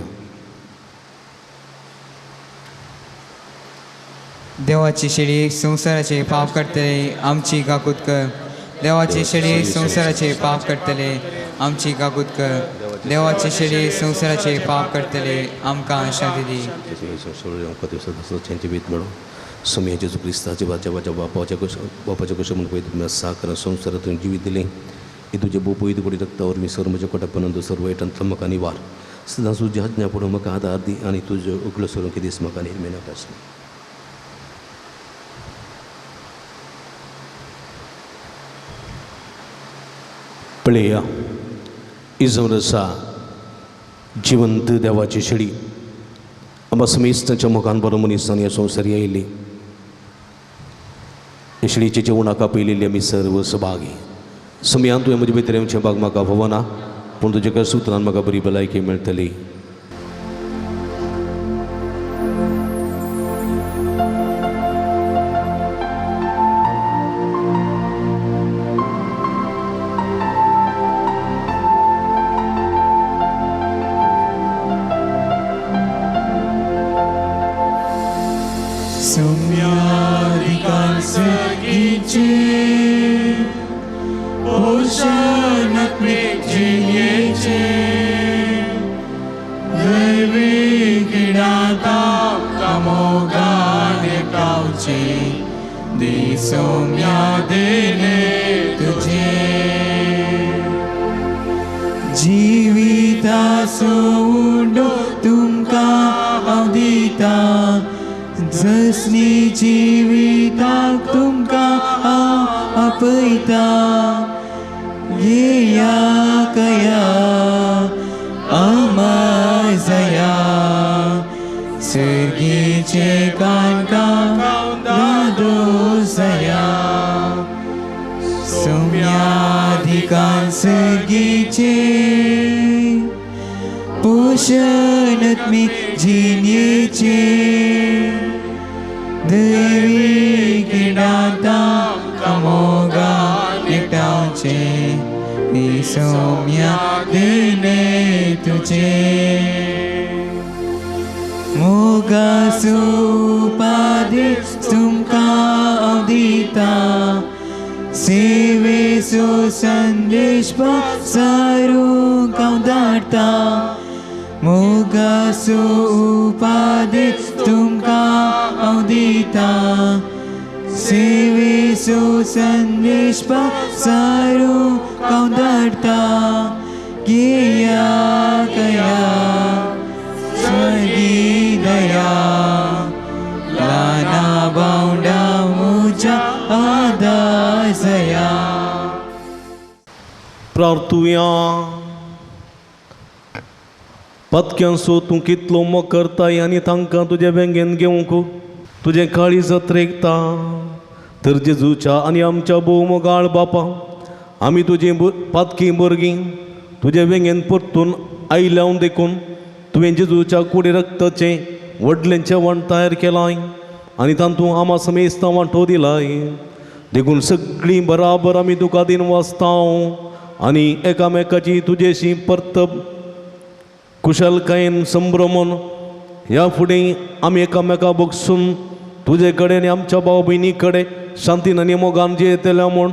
देवाची शेळी संवसाराचे पाप करतले आमची काकूत कर. देवाची शेळी संवसाराचे पाप करतले आमची काकूत कर. देवाची शेळी संवसाराचे पाप करतले आमकां शांती दी. सुमया जेजू क्रिस्ताचे बाच्या बापाच्या बापाच्या कशें म्हूण पळय तुमी साकर संवसारांत जिवीत दिलें हे तुजे बोपयत कोडी रक्ता वरवीं सर म्हज्या कोटापनंद सर वायटांतलो म्हाका निवार. सदां तुजी आज्ञा पडून म्हाका आदार दी आनी तुज्यो उगलो सरूंक दीस म्हाका निर्मेनाक आसूं. पळया इजोर आसा जिवंत देवाची शेळी आमकां समेस्तांच्या मुखान बरो मनीस ह्या संवसारी आयिल्ली हे शेळीचे जेवणाक आपयलेली आमी सर्व सभागी. समयान तुवें म्हजे भितर येवचें भाग म्हाका फावना पूण तुज्या एका सुत्रान म्हाका बरी भलायकी मेळटली. सारू कांव धाडटा, घेया कया प्रार्थुया. पातक्यांचो तूं कितलो मोग करताय आनी तांकां तुजे वेंगेन घेवंक तुजें काळीज त्रेकता. तर जेजूच्या आनी आमच्या भोव मोगाळ बापा, आमी तुजी पातकी भुरगीं तुजे वेंगेन परतून आयल्या देखून तुवें जेजूच्या कुडी रक्ताचें व्हडलें जेवण तयार केलां आनी तातूंत आमा समेस्तां वांटो दिलाय. देखून सगळीं बराबर आमी तुका दिन वाचतांव आनी एकामेकाची तुजेशी परतप कुशलकायेन संभ्रमून ह्या फुडें आमी एकामेका बगसून तुजे कडेन आनी आमच्या भाव भयणी कडेन शांतीन आनी मोगान जियेतल्या म्हूण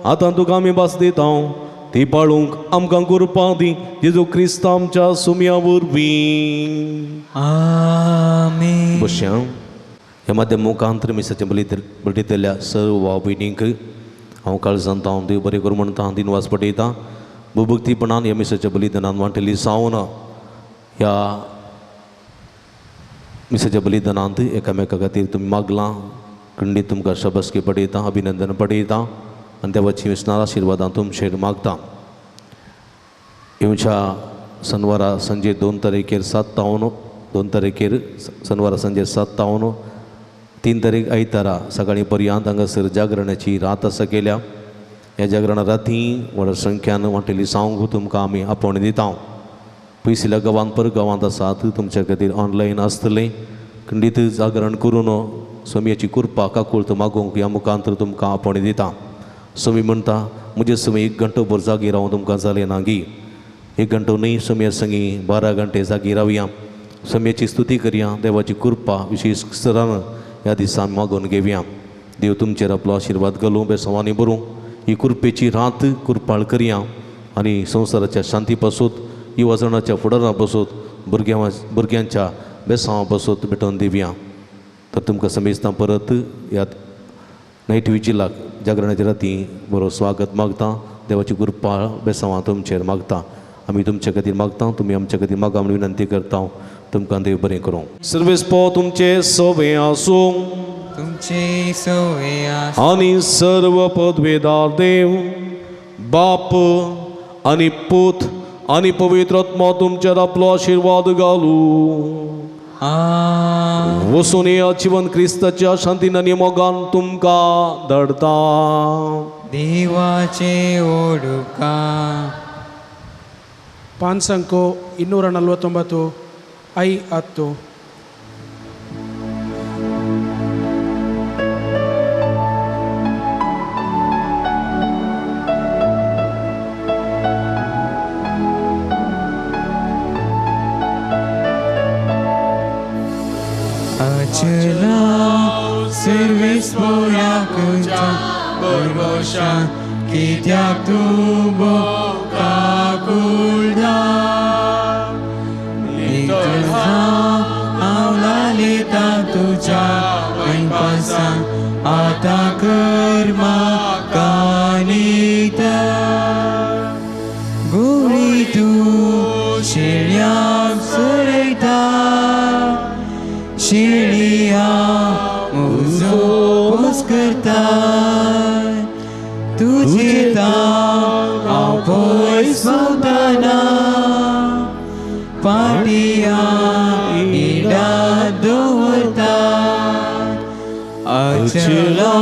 आतां तुका आमी भास दिता. ती पाळूंक आमकां कृपा दी जेजू क्रिस्त आमच्या सुमया वरवीं. आमेन. बसया. ह्या माध्यम मुखांतर मिसाचें बलितल्या सर्व भाव भयणींक हांव काळजांत हांव देव बरें करूं म्हणटा, दिनवास पटयता. भुभक्तीपणान ह्या मिसाच्या बलिदानान वांटेली जावन ह्या मिसाच्या बलिदानांत एकामेका खातीर तुमी मागलां खंडीत तुमकां शाबासकी पडयता, अभिनंदन पडयता आनी देवाची विसणार आशिर्वादां तुमचेर मागता. येवच्या शनवारा संजे 2 तारीखेर 7 तावन 2 तारीखेर शनवारा संजे 7 तावन 3 तारीख आयतारा सकाळीं पर्यंत हांगासर जागरणाची रात आसा केल्या. ह्या जागरणा राती व्हड संख्यान वांटेली सांगू तुमकां आमी आपोवणें दिता. पयसिल्या गांवांत पर गांवांत आसात तुमच्या खातीर ऑनलायन आसतलें. खंडीत जागरण करून स्वामीची कृपा काकुळत मागूंक ह्या मुखांतर तुमकां आपोवणें दिता. स्वामी म्हणटा म्हजे स्वामी 1 घंटो भर जागी रावूं तुमकां जालें ना गी. 1 घंटो न्हय, स्वामया संगी 12 घंटे जागी रावया, स्वामीची स्तुती करया, देवाची कृपा विशेष स्तरान ह्या दिसान मागून घेवया. देव तुमचेर आपलो आशिर्वाद घालूं, बेसवांनी बरूं. ही कृपेची रात कृपाळ करया आनी संवसाराच्या शांती पासून, युवाजणाच्या फुडारा पासून, भुरग्यांच्या बेसांवा पासून भेटोवन दिवया. तर तुमकां समेस्तां परत ह्या नायट विजिलाक जागरणाच्या राती बरो स्वागत मागता. देवाची कृपा बेसांवां तुमचेर मागता. आमी तुमच्या खातीर मागता, तुमी आमच्या खातीर मागा म्हूण विनंती करता. तुमकां देव बरें करूं. सर्वेस पो तुमचे सवे आसूं, तुमचे सवे आसूं आनी सर्व पदवेदार देव बाप आनी पूत आनी पवित्र आत्मा तुमचेर आपलो आशिर्वाद घालूं. वसून ह्या जिवन क्रिस्ताच्या शांतीन आनी मोगान तुमकां धाडता. देवाचे ओडुका. 5 249 I 10. अचला सर्वेस पोराकुच्या बरबोशा कित्याक तूं काकुळदा नितळ हांव लालिता तुज्या वैपासा आतां कर म्हाका नितळ. गुळी तूं शेळयांक चरयता, शेळया म्हजो पोस करता, तुजे ताव हांव पयस पावतना पाटिया इडा दवरता. अचला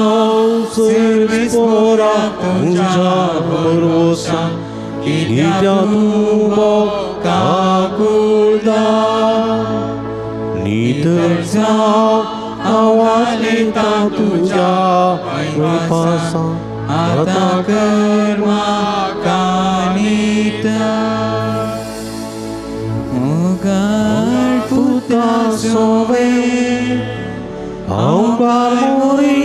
सर्वेस पोरा तुज्या भरवसा कित्याक तूं काकुळदा नितळ जाव हांव वालेता तुज्या वैपासा आतां कर म्हाका नितळ. मोगाळ पुता सोवे हांव बारमोरी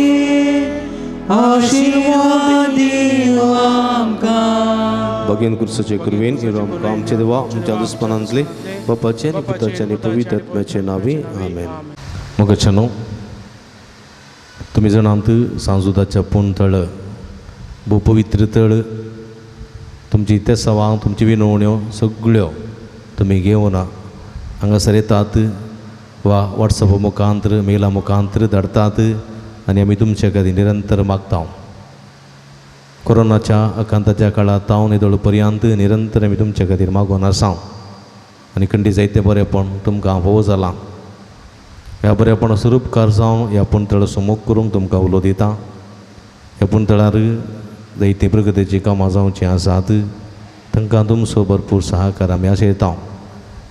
आशिर्वाद दिव आमकां. भगेन कुर्साचे कृपेन आमकां आमचे देवा आमच्या दुस्पनांतले बापाचे आनी पुताचे आनी पवित्र आत्म्याचे नांवी आमेन. मोगाच्यानो, तुमी जाणात सांजुदाच्या पूण तळ भोव पवित्र तळ. तुमची तेसावां, तुमची विनवण्यो सगळ्यो तुमी घेवन हांगासर येतात वा वॉट्सॅपा मुखांतर मेला मुखांतर धाडटात आनी आमी तुमच्या खातीर निरंतर मागता. कोरोनाच्या आकांताच्या काळांत हांव निदळ पर्यंत निरंतर आमी तुमच्या खातीर मागून आसा आनी खंडी जायते बरेपण तुमकां भोव जालां. ह्या बरेपणाचो उपकार जावन ह्या पुणतळाचो मोग करूंक तुमकां उलो दिता. ह्या पुणतळार जायतीं प्रगतीचीं कामां जावचीं आसात, तांकां तुमचो भरपूर सहकार आमी आशयता.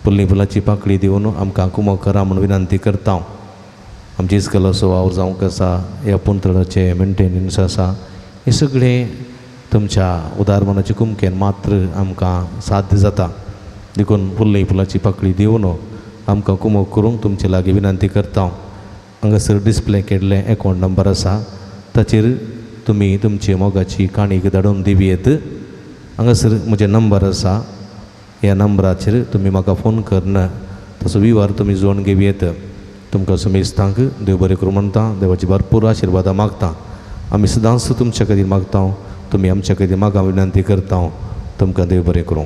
फुल्ली फुलाची पाकळी दिवन आमकां कुमक करा म्हूण विनंती करता. आमची इस्कलाचो वावर जावंक आसा, ह्या पुणतळाचें मेंटेनन्स आसा, हें सगळें तुमच्या उदार मनाचे कुमकेन मात्र आमकां साध्य जाता. देखून फुल्ली फुलाची पाकळी दिवन आमकां कुमक करूंक तुमचे लागीं विनंती करता. हांगासर डिस्प्ले केल्लें एकावंट नंबर आसा, ताचेर तुमी तुमची मोगाची काणीक धाडून दिवयेत. हांगासर म्हजें नंबर आसा, ह्या नंबराचेर तुमी म्हाका फोन करून ताचो विवर तुमी जोडून घेवयेत. तुमकां समेस्तांक देव बरें करूं म्हणटा, देवाची भरपूर आशिर्वादां मागता. आमी सदांच तुमच्या खातीर मागता, तुमी आमच्या खातीर मागा विनंती करता. तुमकां देव बरें करूं.